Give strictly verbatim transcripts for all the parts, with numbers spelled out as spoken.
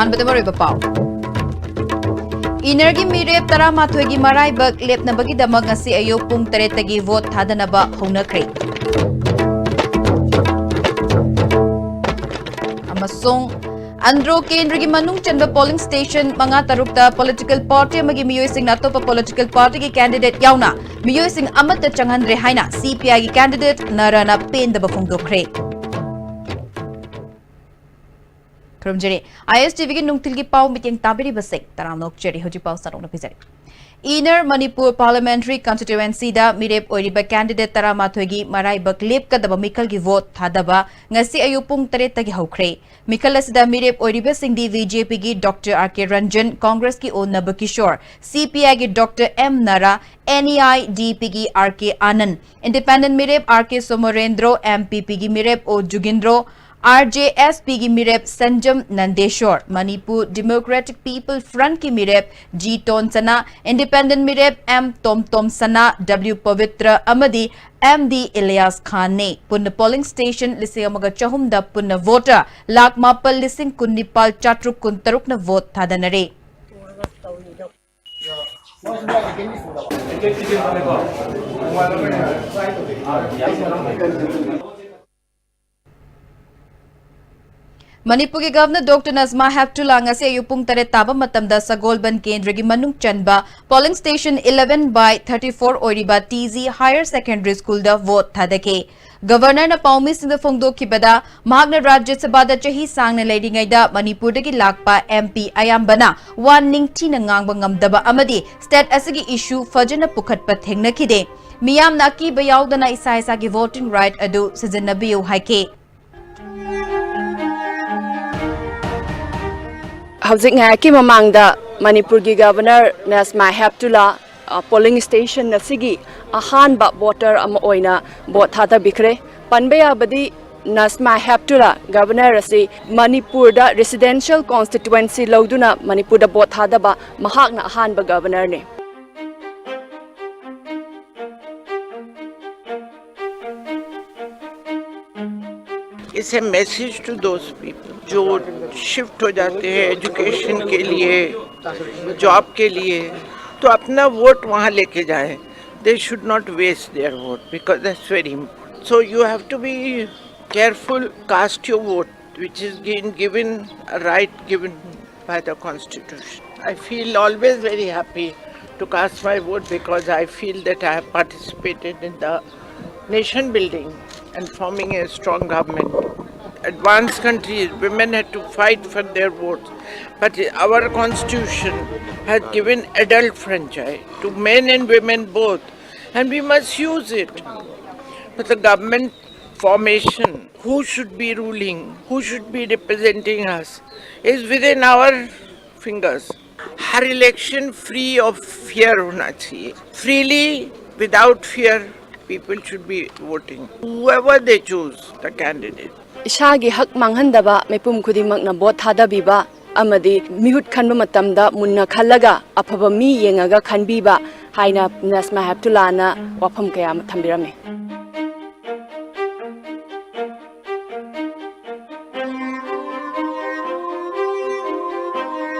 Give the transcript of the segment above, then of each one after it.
ꯑꯍꯥꯟꯕꯗ ꯃꯔꯨꯑꯣꯏꯕ ꯄꯥꯎ꯫ ꯏꯅꯔꯒꯤ ꯃꯤꯔꯦꯞ ꯇꯔꯥꯃꯥꯊꯣꯏꯒꯤ ꯃꯔꯥꯏꯕꯛ ꯂꯦꯞꯅꯕꯒꯤꯗꯃꯛ ꯉꯁꯤ ꯑꯌꯨꯛ ꯄꯨꯡ ꯇꯔꯦꯠꯇꯒꯤ ꯚꯣꯠ ꯊꯥꯗꯅꯕ ꯍꯧꯅꯈ꯭ꯔꯦ꯫ ꯑꯃꯁꯨꯡ ꯑꯟꯗ꯭ꯔꯣ ꯀꯦꯟꯗ꯭ꯔꯒꯤ ꯃꯅꯨꯡ ꯆꯟꯕ ꯄꯣꯂꯤꯡ ꯁ꯭ꯇꯦꯁꯟ ꯃꯉꯥ ꯇꯔꯨꯛꯇ ꯄꯣꯂꯤꯇꯤꯀꯦꯜ ꯄꯥꯔꯇꯤ ꯑꯃꯒꯤ ꯃꯤꯑꯣꯏꯁꯤꯡꯅ ꯑꯇꯣꯞꯄ ꯄꯣꯂꯤꯇꯤꯀꯦꯜ ꯄꯥꯔꯇꯤꯒꯤ ꯀꯦꯟꯗꯤꯗꯦꯠ ꯌꯥꯎꯅ ꯃꯤꯑꯣꯏꯁꯤꯡ ꯑꯃꯠꯇ ꯆꯪꯍꯟꯗ꯭ꯔꯦ ꯍꯥꯏꯅ ꯁꯤ ꯄꯤ ꯑꯥꯏꯒꯤ ꯀꯦꯟꯗꯤꯗꯦꯠ ꯅꯔꯥꯅ ꯄꯦꯟꯗꯕ ꯐꯣꯡꯗꯣꯛꯈ꯭ꯔꯦ꯫ ꯈꯨꯔꯨꯝꯖꯔꯤ꯫ ꯑꯥꯏ ꯑꯦꯁ ꯇꯤ ꯚꯤꯒꯤ ꯅꯨꯡꯊꯤꯜꯒꯤ ꯄꯥꯎ ꯃꯤꯠꯌꯦꯡ ꯇꯥꯕꯤꯔꯤꯕꯁꯤꯡ ꯇꯔꯥꯝꯅ ꯑꯣꯛꯆꯔꯤ꯫ ꯍꯧꯖꯤꯛ ꯄꯥꯎ ꯁꯟꯗꯣꯛꯅ ꯄꯤꯖꯔꯤ꯫ ꯏꯅꯔ ꯃꯅꯤꯄꯨꯔ ꯄꯥꯔꯂꯤꯌꯥꯃꯦꯟꯇꯔꯤ ꯀꯟꯁꯇꯤꯇ꯭ꯌꯨꯑꯦꯟꯁꯤꯗ ꯃꯤꯔꯦꯞ ꯑꯣꯏꯔꯤꯕ ꯀꯦꯟꯗꯤꯗꯦꯠ ꯇꯔꯥꯃꯥꯊꯣꯏꯒꯤ ꯃꯔꯥꯏꯕꯛ ꯂꯦꯞꯀꯗꯕ ꯃꯤꯈꯜꯒꯤ ꯚꯣꯠ ꯊꯥꯗꯕ ꯉꯁꯤ ꯑꯌꯨꯛ ꯄꯨꯡ ꯇꯔꯦꯠꯇꯒꯤ ꯍꯧꯈ꯭ꯔꯦ꯫ ꯃꯤꯈꯜ ꯑꯁꯤꯗ ꯃꯤꯔꯦꯞ ꯑꯣꯏꯔꯤꯕꯁꯤꯡꯗꯤ ꯕꯤ ꯖꯦ ꯄꯤꯒꯤ ꯗꯣꯛꯇꯔ ꯑꯥꯔ ꯀꯦ ꯔꯟꯖꯟ, ꯀꯣꯡꯒ꯭ꯔꯦꯁꯀꯤ ꯑꯣ ꯅꯕꯀꯤꯁꯣꯔ, ꯁꯤ ꯄꯤ ꯑꯥꯏꯒꯤ doctor M Nara, N E I D ꯄꯤꯒꯤ ꯑꯥꯔ ꯀꯦ ꯑꯥꯅꯟꯗ, ꯏꯟꯗꯤꯄꯦꯟꯗꯦꯟꯠ ꯃꯤꯔꯦꯞ R K Somorendro, M P ꯄꯤꯒꯤ ꯃꯤꯔꯦꯞ ꯑꯣ ꯖꯨꯒꯤꯟꯗ꯭ꯔꯣ, ꯑꯥꯔ ꯖꯦ ꯑꯦꯁ ꯄꯤꯒꯤ ꯃꯤꯔꯦꯞ ꯁꯟꯖꯝ ꯅꯟꯗꯦꯁꯣꯔ, ꯃꯅꯤꯄꯨꯔ ꯗꯤꯃꯣꯀ꯭ꯔꯦꯇꯤꯛ ꯄꯤꯄꯜ ꯐ꯭ꯔꯟꯠꯀꯤ ꯃꯤꯔꯦꯞ ꯖꯤ ꯇꯣꯟꯁꯅꯥ, ꯏꯟꯗꯤꯄꯦꯟꯗꯦꯟꯠ ꯃꯤꯔꯦꯞ ꯑꯦꯝ ꯇꯣꯝꯇꯣꯝꯁꯅꯥ, ꯗꯕ꯭ꯂꯤꯌꯨ ꯄꯕꯤꯇ꯭ꯔ ꯑꯃꯗꯤ ꯑꯦꯝ ꯗꯤ ꯏꯂꯤꯌꯥꯁ ꯈꯥꯟꯅꯤ꯫ ꯄꯨꯟꯅ ꯄꯣꯂꯤꯡ ꯁ꯭ꯇꯦꯁꯟ ꯂꯤꯁꯤꯡ ꯑꯃꯒ ꯆꯍꯨꯝꯗ ꯄꯨꯟꯅ ꯚꯣꯇꯔ ꯂꯥꯈ ꯃꯥꯄꯜ ꯂꯤꯁꯤꯡ ꯀꯨꯟꯅꯤꯄꯥꯜ ꯆꯥꯇ꯭ꯔꯨꯛ ꯀꯨꯟꯇꯔꯨꯛꯅ ꯚꯣꯠ ꯊꯥꯗꯅꯔꯦ꯫ ꯃꯅꯤꯄꯨꯔꯒꯤ ꯒꯚꯔꯅꯔ ꯗꯣꯛꯇꯔ ꯅꯖꯃꯥ ꯍꯦꯞꯇꯨꯂꯥ ꯉꯁꯤ ꯑꯌꯨꯛ ꯄꯨꯡ ꯇꯔꯦꯠ ꯇꯥꯕ ꯃꯇꯝꯗ ꯁꯒꯣꯜꯕꯟ ꯀꯦꯟꯗ꯭ꯔꯒꯤ ꯃꯅꯨꯡ ꯆꯟꯕ polling station eleven by thirty four ꯑꯣꯏꯔꯤꯕ ꯇꯤ ꯖꯤ Higher Secondary Schoolꯗ ꯚꯣꯠ ꯊꯥꯗꯈꯤ꯫ ꯒꯚꯔꯅꯔꯅ ꯄꯥꯎꯃꯤꯁꯤꯡꯗ ꯐꯣꯡꯗꯣꯛꯈꯤꯕꯗ, ꯃꯍꯥꯛꯅ ꯔꯥꯖ꯭ꯌ ꯁꯚꯥꯗ ꯆꯍꯤ ꯁꯥꯡꯅ ꯂꯩꯔꯤꯉꯩꯗ ꯃꯅꯤꯄꯨꯔꯗꯒꯤ ꯂꯥꯛꯄ ꯑꯦꯝ ꯄꯤ ꯑꯌꯥꯝꯕꯅ ꯋꯥ ꯅꯤꯡꯊꯤꯅ ꯉꯥꯡꯕ ꯉꯝꯗꯕ ꯑꯃꯗꯤ state ꯑꯁꯤꯒꯤ issue ꯐꯖꯅ ꯄꯨꯈꯠꯄ ꯊꯦꯡꯅꯈꯤꯗꯦ꯫ ꯃꯤꯌꯥꯝꯅ ꯑꯀꯤꯕ ꯌꯥꯎꯗꯅ ꯏꯁꯥ ꯏꯁꯥꯒꯤ voting right ꯑꯗꯨ ꯁꯤꯖꯤꯟꯅꯕꯤꯌꯨ ꯍꯥꯏꯈꯤ꯫ ꯍꯧꯖꯤꯛ ꯉꯥꯏꯍꯥꯛꯀꯤ ꯃꯃꯥꯡꯗ ꯃꯅꯤꯄꯨꯔꯒꯤ ꯒꯚꯔꯅꯔ ꯅꯖꯃꯥ ꯍꯦꯞꯇꯨꯂꯥ, ꯑ, polling station ꯑꯁꯤꯒꯤ ꯑꯍꯥꯟꯕ voter ꯑꯃ ꯑꯣꯏꯅ ꯚꯣꯠ ꯊꯥꯗꯕꯤꯈ꯭ꯔꯦ꯫ ꯄꯟꯕ ꯌꯥꯕꯗꯤ, ꯅꯖꯃꯥ ꯍꯦꯞꯇꯨꯂꯥ ꯒꯚꯔꯅꯔ ꯑꯁꯤ ꯃꯅꯤꯄꯨꯔꯗ residential constituency ꯂꯧꯗꯨꯅ ꯃꯅꯤꯄꯨꯔꯗ ꯚꯣꯠ ꯊꯥꯗꯕ ꯃꯍꯥꯛꯅ ꯑꯍꯥꯟꯕ ꯒꯚꯔꯅꯔꯅꯤ꯫ It's a message to those people जो शिफ्ट हो जाते हैं एजुकेशन के लिए, जॉब के लिए, तो अपना वोट वहाँ लेके जाएं. They should not waste their vote because that's very important. So you have to be careful, cast your vote, which is given, given a right given by the Constitution. I feel always very happy to cast my vote because I feel that I have participated in the nation building and forming a strong government. Advanced countries, women had to fight for their votes, but our Constitution has given adult franchise to men and women both, and we must use it. But the government formation, who should be ruling, who should be representing us, is within our fingers. Her election free of fear होना चाहिए. Freely, without fear, people should be voting. Whoever they choose, the candidate. ꯏꯁꯥꯒꯤ ꯍꯛ ꯃꯥꯡꯍꯟꯗꯕ, ꯃꯤꯄꯨꯝ ꯈꯨꯗꯤꯡꯃꯛꯅ vote ꯊꯥꯗꯕꯤꯕ ꯑꯃꯗꯤ ꯃꯤꯍꯨꯠ ꯈꯟꯕ ꯃꯇꯝꯗ ꯃꯨꯟꯅ ꯈꯜꯂꯒ ꯑꯐꯕ ꯃꯤ ꯌꯦꯡꯉꯒ ꯈꯟꯕꯤꯕ ꯍꯥꯏꯅ ꯅꯁꯃꯥ ꯍꯦꯞꯇꯨꯂꯥꯅ ꯋꯥꯐꯝ ꯀꯌꯥ ꯑꯃ ꯊꯝꯕꯤꯔꯝꯃꯤ꯫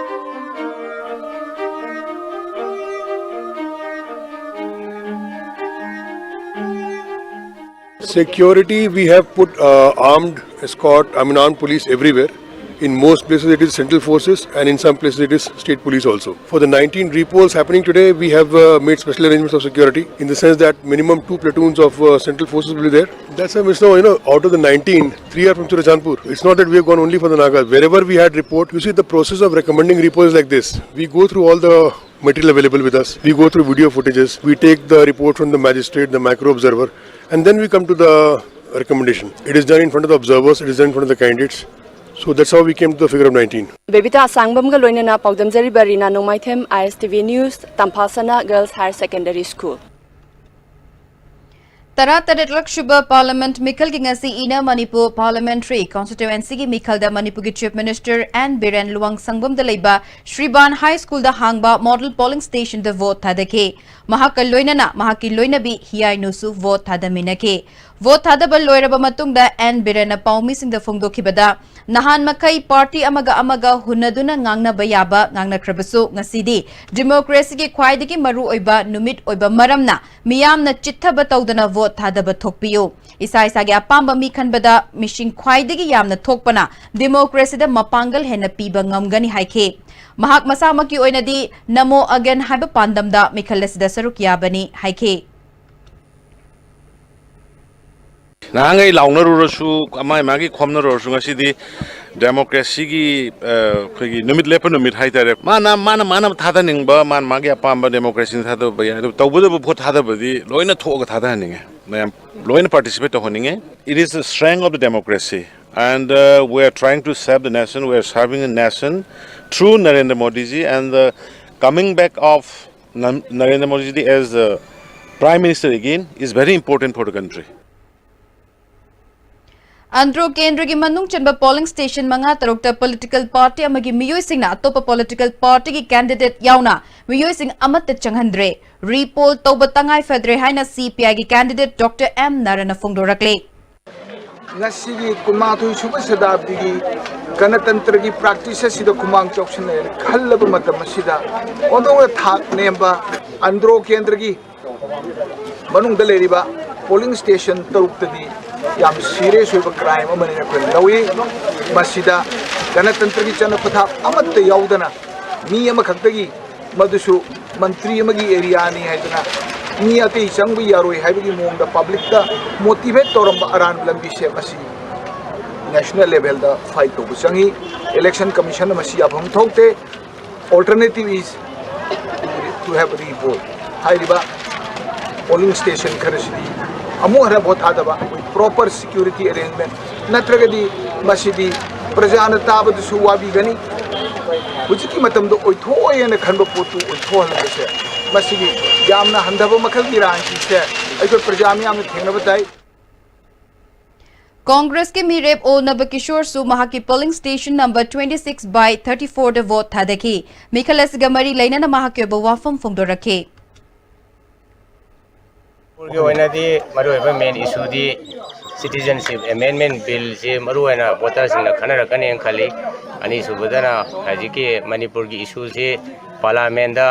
Security, we have put uh, armed escort, I mean armed police everywhere. In most places it is central forces, and in some places it is state police also. For the nineteen repolls happening today, we have uh, made special arrangements of security in the sense that minimum two platoons of uh, central forces will be there. That's a misnomer, you know, out of the nineteen, three are from Churachandpur. It's not that we have gone only for the Nagas. Wherever we had report, you see the process of recommending report is like this. We go through all the material available with us. We go through video footages. We take the report from the magistrate, the micro observer, and then we come to the recommendation. It is done in front of the observers, it is done in front of the candidates. So that's how we came to the figure of nineteen. ꯕꯦꯕꯤꯇꯥ ꯑꯁꯥꯡꯕꯝꯒ ꯂꯣꯏꯅꯅ ꯄꯥꯎꯗꯝꯖꯔꯤꯕ ꯔꯤꯅꯥ ꯅꯣꯡꯃꯥꯏꯊꯦꯝ, I S T V News, ꯇꯝꯐꯥꯁꯅꯥ Girls Higher Secondary School. ꯇꯔꯥꯇꯔꯦꯠꯂꯛ ꯁꯨꯕ parliament ꯃꯤꯈꯜꯒꯤ ꯉꯁꯤ ꯏꯅ Manipur parliamentary ꯀꯣꯟꯁꯇꯤꯇ꯭ꯋꯦꯟꯁꯤꯒꯤ ꯃꯤꯈꯜꯗ ꯃꯅꯤꯄꯨꯔꯒꯤ chief minister and Biren ꯂꯨꯋꯥꯡꯁꯪꯕꯝꯗ ꯂꯩꯕ ꯁ꯭ꯔꯤꯕꯥꯟ ꯍꯥꯏ ꯁ꯭ꯀꯨꯜꯗ ꯍꯥꯡꯕ model polling ꯁ꯭ꯇꯦꯁꯟꯗ vote ꯊꯥꯗꯈꯤ꯫ ꯃꯍꯥꯛꯀ ꯂꯣꯏꯅꯅ ꯃꯍꯥꯛꯀꯤ ꯂꯣꯏꯅꯕꯤ ꯍꯤꯌꯥꯏꯅꯨꯁꯨ ꯚꯣꯠ ꯊꯥꯗꯃꯤꯟꯅꯈꯤ꯫ ꯚꯣꯠ ꯊꯥꯗꯕ ꯂꯣꯏꯔꯕ ꯃꯇꯨꯡꯗ ꯑꯦꯟ ꯕꯤꯔꯦꯟꯅ ꯄꯥꯎꯃꯤꯁꯤꯡꯗ ꯐꯣꯡꯗꯣꯛꯈꯤꯕꯗ, ꯅꯍꯥꯟ ꯃꯈꯩ ꯄꯥꯔꯇꯤ ꯑꯃꯒ ꯑꯃꯒ ꯍꯨꯟꯅꯗꯨꯅ ꯉꯥꯡꯅꯕ ꯌꯥꯕ ꯉꯥꯡꯅꯈ꯭ꯔꯕꯁꯨ, ꯉꯁꯤꯗꯤ ꯗꯤꯃꯣꯀ꯭ꯔꯦꯁꯤꯒꯤ ꯈ꯭ꯋꯥꯏꯗꯒꯤ ꯃꯔꯨꯑꯣꯏꯕ ꯅꯨꯃꯤꯠ ꯑꯣꯏꯕ ꯃꯔꯝꯅ ꯃꯤꯌꯥꯝꯅ ꯆꯤꯠꯊꯕ ꯇꯧꯗꯅ ꯚꯣꯠ ꯊꯥꯗꯕ ꯊꯣꯛꯄꯤꯌꯨ꯫ ꯏꯁꯥ ꯏꯁꯥꯒꯤ ꯑꯄꯥꯝꯕ ꯃꯤ ꯈꯟꯕꯗ ꯃꯤꯁꯤꯡ ꯈ꯭ꯋꯥꯏꯗꯒꯤ ꯌꯥꯝꯅ ꯊꯣꯛꯄꯅ ꯗꯤꯃꯣꯀ꯭ꯔꯦꯁꯤꯗ ꯃꯄꯥꯡꯒꯜ ꯍꯦꯟꯅ ꯄꯤꯕ ꯉꯝꯒꯅꯤ ꯍꯥꯏꯈꯤ꯫ ꯃꯍꯥꯛ ꯃꯁꯥꯃꯛꯀꯤ ꯑꯣꯏꯅꯗꯤ ꯅꯃꯣ ꯑꯒꯦꯟ ꯍꯥꯏꯕ ꯄꯥꯟꯗꯝꯗ ꯃꯤꯈꯜ ꯑꯁꯤꯗ ꯁꯔꯨꯛ ꯌꯥꯕꯅꯤ ꯍꯥꯏꯈꯤ꯫ ꯅꯍꯥꯟꯈꯩ ꯂꯥꯎꯅꯔꯨꯔꯁꯨ, ꯑꯃꯥꯏ ꯃꯥꯒꯤ ꯈꯣꯝꯅꯔꯨꯔꯁꯨ, ꯉꯁꯤꯗꯤ ꯗꯦꯃꯣꯀ꯭ꯔꯦꯁꯤꯒꯤ, ꯑ, ꯑꯩꯈꯣꯏꯒꯤ ꯅꯨꯃꯤꯠ ꯂꯦꯞꯄ ꯅꯨꯃꯤꯠ ꯍꯥꯏꯇꯥꯔꯦ꯫ ꯃꯥꯅ, ꯃꯥꯅ, ꯃꯥꯅ ꯊꯥꯗꯅꯤꯡꯕ, ꯃꯥꯅ ꯃꯥꯒꯤ ꯑꯄꯥꯝꯕ ꯗꯦꯃꯣꯀ꯭ꯔꯦꯁꯤꯅ ꯊꯥꯗꯕ ꯌꯥꯏ꯫ ꯑꯗꯨ ꯇꯧꯕꯇꯕꯨ ꯚꯣꯠ ꯊꯥꯗꯕꯗꯤ ꯂꯣꯏꯅ ꯊꯣꯛꯑꯒ ꯊꯥꯗꯍꯟꯅꯤꯡꯉꯦ꯫ ꯃꯌꯥꯝ ꯂꯣꯏꯅ participate ꯇꯧꯍꯟꯅꯤꯡꯉꯦ꯫ It is the strength of the democracy. And, uh, we are trying to serve the nation. We are serving the nation through Narendra Modi ji. And the coming back of Nam-, Narendra Modi ji as the Prime Minister again is very important for the country. Andro ꯀꯦꯟꯗ꯭ꯔꯒꯤ ꯃꯅꯨꯡ ꯆꯟꯕ polling station ꯃꯉꯥ ꯇꯔꯨꯛꯇ political party ꯑꯃꯒꯤ ꯃꯤꯑꯣꯏꯁꯤꯡꯅ ꯑꯇꯣꯞꯄ political partyꯒꯤ candidate ꯌꯥꯎꯅ ꯃꯤꯑꯣꯏꯁꯤꯡ ꯑꯃꯠꯇ ꯆꯪꯍꯟꯗ꯭ꯔꯦ꯫ Repoll ꯇꯧꯕ ꯇꯉꯥꯏ ꯐꯗ꯭ꯔꯦ ꯍꯥꯏꯅ CPIꯒꯤ candidate Doctor M ꯅꯥꯔꯥꯅ ꯐꯣꯡꯗꯣꯔꯛꯂꯦ꯫ ꯉꯁꯤꯒꯤ ꯀꯨꯟꯃꯥꯊꯣꯏ ꯁꯨꯕ ꯁꯇꯥꯕꯗꯤꯒꯤ ꯒꯅꯇꯟꯇ꯭ꯔꯒꯤ practice ꯑꯁꯤꯗ ꯈꯨꯃꯥꯡ ꯆꯥꯎꯁꯤꯟꯅꯩ ꯈꯜꯂꯕ ꯃꯇꯝ ꯑꯁꯤꯗ ꯑꯣꯟꯊꯣꯛꯅ ꯊꯥꯛ ꯅꯦꯝꯕ ꯑꯟꯗ꯭ꯔꯣ ꯀꯦꯟꯗ꯭ꯔꯒꯤ ꯃꯅꯨꯡꯗ ꯂꯩꯔꯤꯕ polling station ꯇꯔꯨꯛꯇꯗꯤ ꯌꯥꯝ serious ꯑꯣꯏꯕ crime ꯑꯃꯅꯤ ꯑꯩꯈꯣꯏꯅ ꯂꯧꯏ꯫ ꯃꯁꯤꯗ ꯒꯅꯇꯟꯇ꯭ꯔꯒꯤ ꯆꯠꯅ ꯄꯊꯥꯞ ꯑꯃꯠꯇ ꯌꯥꯎꯗꯅ ꯃꯤ ꯑꯃꯈꯛꯇꯒꯤ, ꯃꯗꯨꯁꯨ ꯃꯟꯇ꯭ꯔꯤ ꯑꯃꯒꯤ areaꯅꯤ ꯍꯥꯏꯗꯅ ꯃꯤ ꯑꯇꯩ ꯆꯪꯕ ꯌꯥꯔꯣꯏ ꯍꯥꯏꯕꯒꯤ ꯃꯑꯣꯡꯗ publicꯇ motivate ꯇꯧꯔꯝꯕ ꯑꯔꯥꯟꯕ ꯂꯝꯕꯤꯁꯦ, ꯃꯁꯤ national levelꯗ fight ꯇꯧꯕ ꯆꯪꯏ꯫ Election Commissionꯅ ꯃꯁꯤ ꯌꯥꯐꯝ ꯊꯣꯛꯇꯦ꯫ Alternative is to have repoll꯫ ꯍꯥꯏꯔꯤꯕ polling station ꯈꯔꯁꯤꯗꯤ ꯑꯃꯨꯛ ꯍꯟꯅ ꯚꯣꯠ ꯊꯥꯗꯕ, ꯑꯩꯈꯣꯏ proper security arrangement ꯅꯠꯇ꯭ꯔꯒꯗꯤ ꯃꯁꯤꯗꯤ ꯄ꯭ꯔꯖꯥꯅ ꯇꯥꯕꯗꯁꯨ ꯋꯥꯕꯤꯒꯅꯤ꯫ ꯍꯧꯖꯤꯛꯀꯤ ꯃꯇꯝꯗ ꯑꯣꯏꯊꯣꯛꯑꯣꯏ ꯍꯥꯏꯅ ꯈꯟꯕ ꯄꯣꯠꯇꯨ ꯑꯣꯏꯊꯣꯛꯍꯟꯕꯁꯦ, ꯃꯁꯤꯒꯤ ꯌꯥꯝꯅ ꯍꯟꯊꯕ ꯃꯈꯜꯒꯤ ꯔꯥꯖꯅꯤꯇꯤꯁꯦ ꯑꯩꯈꯣꯏ ꯄ꯭ꯔꯖꯥ ꯃꯤꯌꯥꯝꯅ ꯊꯦꯡꯅꯕ ꯇꯥꯏ꯫ ꯀꯣꯡꯒ꯭ꯔꯦꯁꯀꯤ ꯃꯤꯔꯦꯞ ꯑꯣ ꯅꯕꯀꯤꯁꯣꯔꯁꯨ ꯃꯍꯥꯛꯀꯤ polling station number twenty six by thirty fourꯗ ꯚꯣꯠ ꯊꯥꯗꯈꯤ꯫ ꯃꯤꯈꯜ ꯑꯁꯤꯒ ꯃꯔꯤ ꯂꯩꯅꯅ ꯃꯍꯥꯛꯀꯤ ꯑꯣꯏꯕ ꯋꯥꯐꯝ ꯐꯣꯡꯗꯣꯔꯛꯈꯤ꯫ ꯃꯅꯤꯄꯨꯔꯒꯤ ꯑꯣꯏꯅꯗꯤ ꯃꯔꯨꯑꯣꯏꯕ main issueꯗꯤ Citizenship Amendment Billꯁꯤ ꯃꯔꯨꯑꯣꯏꯅ voterꯁꯤꯡꯅ ꯈꯟꯅꯔꯛꯀꯅꯦꯅ ꯈꯜꯂꯤ꯫ ꯑꯅꯤꯁꯨꯕꯗꯅ ꯍꯧꯖꯤꯛꯀꯤ ꯃꯅꯤꯄꯨꯔꯒꯤ issueꯁꯤ parliamentꯗ,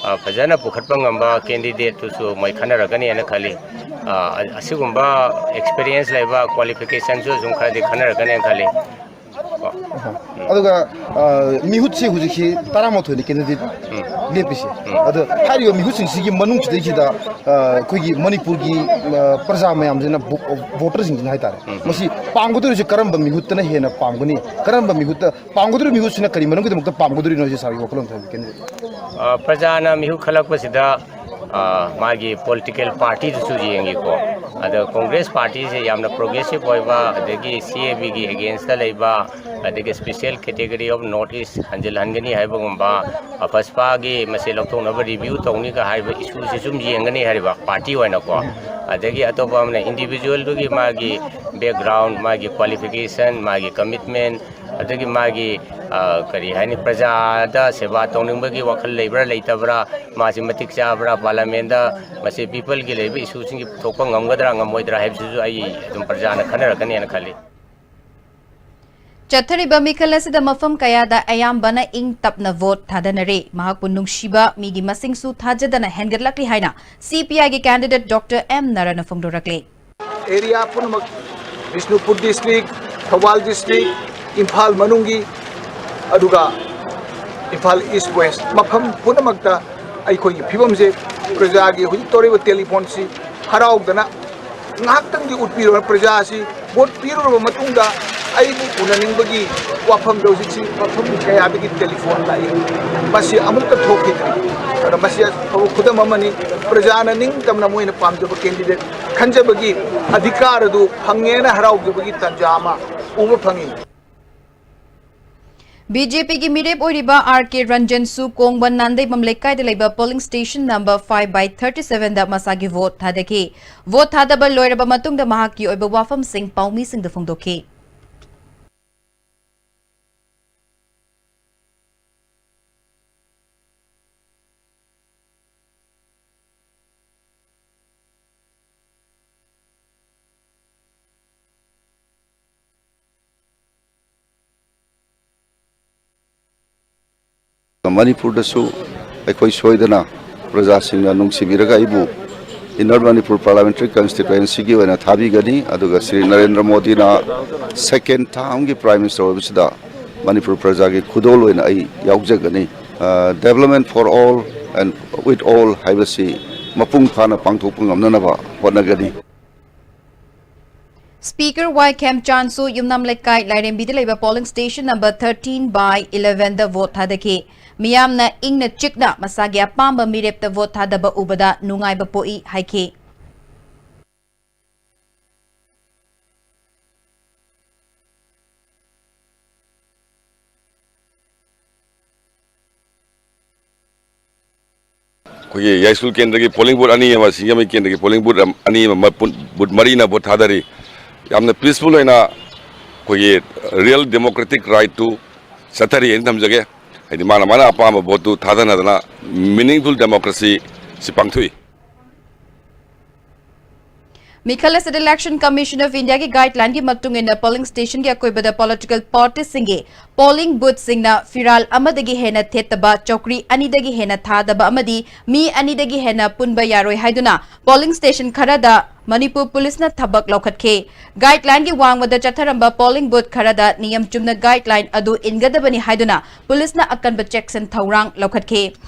ꯑ, ꯐꯖꯅ ꯄꯨꯈꯠꯄ ꯉꯝꯕ candidateꯇꯨꯁꯨ ꯃꯣꯏ ꯈꯟꯅꯔꯛꯀꯅꯦꯅ ꯈꯜꯂꯤ꯫ ꯑ, ꯑꯁꯤꯒꯨꯝꯕ experience ꯂꯩꯕ qualificationꯁꯨ ꯑꯗꯨꯝ ꯈꯔꯗꯤ ꯈꯟꯅꯔꯛꯀꯅꯦꯅ ꯈꯜꯂꯤ꯫ ꯀꯣ꯫ ꯑꯗꯨꯒ, ꯑ, ꯃꯤꯍꯨꯠꯁꯤ ꯍꯧꯖꯤꯛꯁꯤ ꯇꯔꯥꯃꯥꯊꯣꯏꯅꯤ candidate ꯂꯦꯞꯄꯤꯁꯦ꯫ ꯑꯗꯣ ꯍꯥꯏꯔꯤꯕ ꯃꯤꯍꯨꯠꯁꯤꯡꯁꯤꯒꯤ ꯃꯅꯨꯡꯁꯤꯗꯩꯁꯤꯗ, ꯑ, ꯑꯩꯈꯣꯏꯒꯤ ꯃꯅꯤꯄꯨꯔꯒꯤ, ꯑ, ꯄ꯭ꯔꯖꯥ ꯃꯌꯥꯝꯁꯤꯅ ꯚꯣ-, voterꯁꯤꯡꯁꯤꯅ ꯍꯥꯏꯇꯥꯔꯦ, ꯃꯁꯤ ꯄꯥꯝꯒꯗꯧꯔꯤꯁꯦ ꯀꯔꯝꯕ ꯃꯤꯍꯨꯠꯇꯅ ꯍꯦꯟꯅ ꯄꯥꯝꯒꯅꯤ? ꯀꯔꯝꯕ ꯃꯤꯍꯨꯠꯇ ꯄꯥꯝꯒꯗꯧꯔꯤꯕ ꯃꯤꯍꯨꯠꯁꯤꯅ ꯀꯔꯤ ꯃꯔꯝꯒꯤꯗꯃꯛꯇ ꯄꯥꯝꯒꯗꯧꯔꯤꯅꯣ ꯁꯤ ꯁꯥꯔꯒꯤ ꯋꯥꯈꯜꯂꯣꯟ ꯊꯝꯕꯤꯒꯦ꯫ ꯑ, ꯄ꯭ꯔꯖꯥꯅ ꯃꯤꯍꯨꯠ ꯈꯜꯂꯛꯄꯁꯤꯗ, ꯑ, ꯃꯥꯒꯤ political partyꯗꯨꯁꯨ ꯌꯦꯡꯉꯤꯀꯣ꯫ ꯑꯗ Congress partyꯁꯦ ꯌꯥꯝꯅ progressive ꯑꯣꯏꯕ, ꯑꯗꯒꯤ CABꯒꯤ againstꯇ ꯂꯩꯕ, ꯑꯗꯒꯤ special category of North East ꯍꯟꯖꯤꯜꯍꯟꯒꯅꯤ ꯍꯥꯏꯕꯒꯨꯝꯕ, ꯑ, ꯐꯁꯄꯥꯒꯤ ꯃꯁꯦ ꯂꯧꯊꯣꯛꯅꯕ review ꯇꯧꯅꯤꯒ ꯍꯥꯏꯕ issueꯁꯤ ꯁꯨꯝ ꯌꯦꯡꯒꯅꯤ ꯍꯥꯏꯔꯤꯕ party ꯑꯣꯏꯅꯀꯣ꯫ ꯑꯗꯒꯤ ꯑꯇꯣꯞꯄ ꯑꯃꯅ individualꯗꯨꯒꯤ ꯃꯥꯒꯤ background, ꯃꯥꯒꯤ qualification, ꯃꯥꯒꯤ commitment, ꯑꯗꯒꯤ ꯃꯥꯒꯤ, ꯑ, ꯀꯔꯤ ꯍꯥꯏꯅꯤ, ꯄ꯭ꯔꯖꯥꯗ ꯁꯦꯕꯥ ꯇꯧꯅꯤꯡꯕꯒꯤ ꯋꯥꯈꯜ ꯂꯩꯕ꯭ꯔꯥ ꯂꯩꯇꯕ꯭ꯔꯥ, ꯃꯥꯁꯤ ꯃꯇꯤꯛ ꯆꯥꯕ꯭ꯔꯥ, parliamentꯗ ꯃꯁꯤ peopleꯒꯤ ꯂꯩꯕ issueꯁꯤꯡꯁꯤ ꯄꯨꯊꯣꯛꯄ ꯉꯝꯒꯗ꯭ꯔꯥ ꯉꯝꯃꯣꯏꯗ꯭ꯔꯥ ꯍꯥꯏꯕꯁꯤꯁꯨ ꯑꯩ ꯑꯗꯨꯝ ꯄ꯭ꯔꯖꯥꯅ ꯈꯟꯅꯔꯛꯀꯅꯦꯅ ꯈꯜꯂꯤ꯫ ꯆꯠꯊꯔꯤꯕ ꯃꯤꯈꯜ ꯑꯁꯤꯗ ꯃꯐꯝ ꯀꯌꯥꯗ ꯑꯌꯥꯝꯕꯅ ꯏꯪ ꯇꯞꯅ vote ꯊꯥꯗꯅꯔꯦ꯫ ꯃꯍꯥꯛꯄꯨ ꯅꯨꯡꯁꯤꯕ ꯃꯤꯒꯤ ꯃꯁꯤꯡꯁꯨ ꯊꯥꯖꯗꯅ ꯍꯦꯟꯒꯠꯂꯛꯂꯤ ꯍꯥꯏꯅ CPIꯒꯤ candidate Doctor M ꯅꯔꯅ ꯐꯣꯡꯗꯣꯔꯛꯂꯤ꯫ Area ꯄꯨꯝꯅꯃꯛ, ꯕꯤꯁꯅꯨꯄꯨꯔ district, ꯊꯧꯕꯥꯜ district, ꯏꯝꯐꯥꯜ ꯃꯅꯨꯡꯒꯤ, ꯑꯗꯨꯒ ꯏꯝꯐꯥꯜ East West, ꯃꯐꯝ ꯄꯨꯝꯅꯃꯛꯇ ꯑꯩꯈꯣꯏꯒꯤ ꯐꯤꯕꯝꯁꯦ, ꯄ꯭ꯔꯖꯥꯒꯤ ꯍꯧꯖꯤꯛ ꯇꯧꯔꯤꯕ telephoneꯁꯤ ꯍꯔꯥꯎꯗꯅ ꯉꯥꯏꯍꯥꯛꯇꯪꯗꯤ ꯎꯠꯄꯤꯔꯣ꯫ ꯄ꯭ꯔꯖꯥꯁꯤ vote ꯄꯤꯔꯨꯔꯕ ꯃꯇꯨꯡꯗ ꯑꯩꯕꯨ ꯎꯅꯅꯤꯡꯕꯒꯤ ꯋꯥꯐꯝꯗ ꯍꯧꯖꯤꯛꯁꯤ ꯃꯐꯝ ꯀꯌꯥꯗꯒꯤ telephone ꯂꯥꯛꯏ꯫ ꯃꯁꯤ ꯑꯃꯨꯛꯇ ꯊꯣꯛꯈꯤꯗ꯭ꯔꯤ꯫ ꯑꯗ ꯃꯁꯤ ꯑꯐꯕ ꯈꯨꯗꯝ ꯑꯃꯅꯤ꯫ ꯄ꯭ꯔꯖꯥꯅ ꯅꯤꯡꯇꯝꯅ ꯃꯣꯏꯅ ꯄꯥꯝꯖꯕ candidate ꯈꯟꯖꯕꯒꯤ ꯑꯙꯤꯀꯥꯔ ꯑꯗꯨ ꯐꯪꯉꯦꯅ ꯍꯔꯥꯎꯖꯕꯒꯤ ꯇꯥꯟꯖꯥ ꯑꯃ ꯎꯕ ꯐꯪꯉꯤ꯫ BJPꯒꯤ ꯃꯤꯔꯦꯞ ꯑꯣꯏꯔꯤꯕ R K ꯔꯟꯖꯟꯁꯨ ꯀꯣꯡꯕꯟ ꯅꯥꯟꯗꯩꯕꯝ ꯂꯩꯀꯥꯏꯗ ꯂꯩꯕ polling station number five by thirty sevenꯗ ꯃꯁꯥꯒꯤ vote ꯊꯥꯗꯈꯤ꯫ Vote ꯊꯥꯗꯕ ꯂꯣꯏꯔꯕ ꯃꯇꯨꯡꯗ ꯃꯍꯥꯛꯀꯤ ꯑꯣꯏꯕ ꯋꯥꯐꯝꯁꯤꯡ ꯄꯥꯎꯃꯤꯁꯤꯡꯗ ꯐꯣꯡꯗꯣꯛꯈꯤ꯫ ꯃꯅꯤꯄꯨꯔꯗꯁꯨ ꯑꯩꯈꯣꯏ ꯁꯣꯏꯗꯅ ꯄ꯭ꯔꯖꯥꯁꯤꯡꯅ ꯅꯨꯡꯁꯤꯕꯤꯔꯒ ꯑꯩꯕꯨ ꯏꯟꯅꯔ ꯃꯅꯤꯄꯨꯔ ꯄꯥꯔꯂꯥꯃꯦꯟꯇꯔꯤ ꯀꯟꯁꯇꯤꯇ꯭ꯋꯦꯟꯁꯤꯒꯤ ꯑꯣꯏꯅ ꯊꯥꯕꯤꯒꯅꯤ꯫ ꯑꯗꯨꯒ ꯁ꯭ꯔꯤ ꯅꯔꯦꯟꯗ꯭ꯔ ꯃꯣꯗꯤꯅ ꯁꯦꯀꯦꯟ ꯇꯥꯔꯝꯒꯤ ꯄ꯭ꯔꯥꯏꯝ ꯃꯤꯅꯤꯁꯇꯔ ꯑꯣꯏꯕꯁꯤꯗ ꯃꯅꯤꯄꯨꯔ ꯄ꯭ꯔꯖꯥꯒꯤ ꯈꯨꯗꯣꯜ ꯑꯣꯏꯅ ꯑꯩ ꯌꯥꯎꯖꯒꯅꯤ꯫ Development for all and with all ꯍꯥꯏꯕꯁꯤ ꯃꯄꯨꯡ ꯐꯥꯅ ꯄꯥꯡꯊꯣꯛꯄ ꯉꯝꯅꯅꯕ ꯍꯣꯠꯅꯒꯅꯤ꯫ Speaker ꯋꯥꯏ ꯈꯦꯝꯆꯥꯟꯁꯨ ꯌꯨꯝꯅꯥꯝ ꯂꯩꯀꯥꯏ ꯂꯥꯏꯔꯦꯝꯕꯤꯗ ꯂꯩꯕ polling station number thirteen by elevenꯗ vote ꯊꯥꯗꯈꯤ꯫ ꯃꯤꯌꯥꯝꯅ ꯏꯪꯅ ꯆꯤꯛꯅ ꯃꯁꯥꯒꯤ ꯑꯄꯥꯝꯕ ꯃꯤꯔꯦꯞꯇ vote ꯊꯥꯗꯕ ꯎꯕꯗ ꯅꯨꯡꯉꯥꯏꯕ ꯄꯣꯛꯏ ꯍꯥꯏꯈꯤ꯫ ꯑꯩꯈꯣꯏꯒꯤ ꯌꯥꯏꯁ꯭ꯀꯨꯜ ꯀꯦꯟꯗ꯭ꯔꯒꯤ polling booth ꯑꯅꯤ ꯑꯃ, ꯁꯤꯡꯖꯃꯩ ꯀꯦꯟꯗ꯭ꯔꯒꯤ polling booth ꯑꯅꯤ ꯑꯃ, booth ꯃꯔꯤꯅ vote ꯊꯥꯗꯔꯤ꯫ ꯌꯥꯝꯅ peaceful ꯑꯣꯏꯅ ꯑꯩꯈꯣꯏꯒꯤ real democratic rightꯇꯨ ꯆꯠꯊꯔꯤ ꯍꯥꯏꯅ ꯊꯝꯖꯒꯦ꯫ ꯍꯥꯏꯗꯤ ꯃꯥꯅ ꯃꯥꯅ ꯑꯄꯥꯝꯕ voteꯇꯨ ꯊꯥꯗꯅꯗꯅ meaningful democracy ꯁꯤ ꯄꯥꯡꯊꯣꯛꯏ꯫ ꯃꯤꯈꯜ ꯑꯁꯤꯗ Election Commission of Indiaꯒꯤ guidelineꯒꯤ ꯃꯇꯨꯡ ꯏꯟꯅ polling stationꯒꯤ ꯑꯀꯣꯏꯕꯗ political partyꯁꯤꯡꯒꯤ polling boothꯁꯤꯡꯅ ꯐꯤꯔꯥꯜ ꯑꯃꯗꯒꯤ ꯍꯦꯟꯅ ꯊꯦꯠꯇꯕ, ꯆꯧꯀ꯭ꯔꯤ ꯑꯅꯤꯗꯒꯤ ꯍꯦꯟꯅ ꯊꯥꯗꯕ ꯑꯃꯗꯤ ꯃꯤ ꯑꯅꯤꯗꯒꯤ ꯍꯦꯟꯅ ꯄꯨꯟꯕ ꯌꯥꯔꯣꯏ ꯍꯥꯏꯗꯨꯅ polling station ꯈꯔꯗ ꯃꯅꯤꯄꯨꯔ ꯄꯨꯂꯤꯁꯅ ꯊꯕꯛ ꯂꯧꯈꯠꯈꯤ꯫ Guidelineꯒꯤ ꯋꯥꯡꯃꯗ ꯆꯠꯊꯔꯝꯕ polling booth ꯈꯔꯗ ꯅꯤꯌꯝ ꯆꯨꯝꯅ guideline ꯑꯗꯨ ꯏꯟꯒꯗꯕꯅꯤ ꯍꯥꯏꯗꯨꯅ ꯄꯨꯂꯤꯁꯅ ꯑꯀꯟꯕ ꯆꯦꯛꯁꯤꯟ ꯊꯧꯔꯥꯡ ꯂꯧꯈꯠꯈꯤ꯫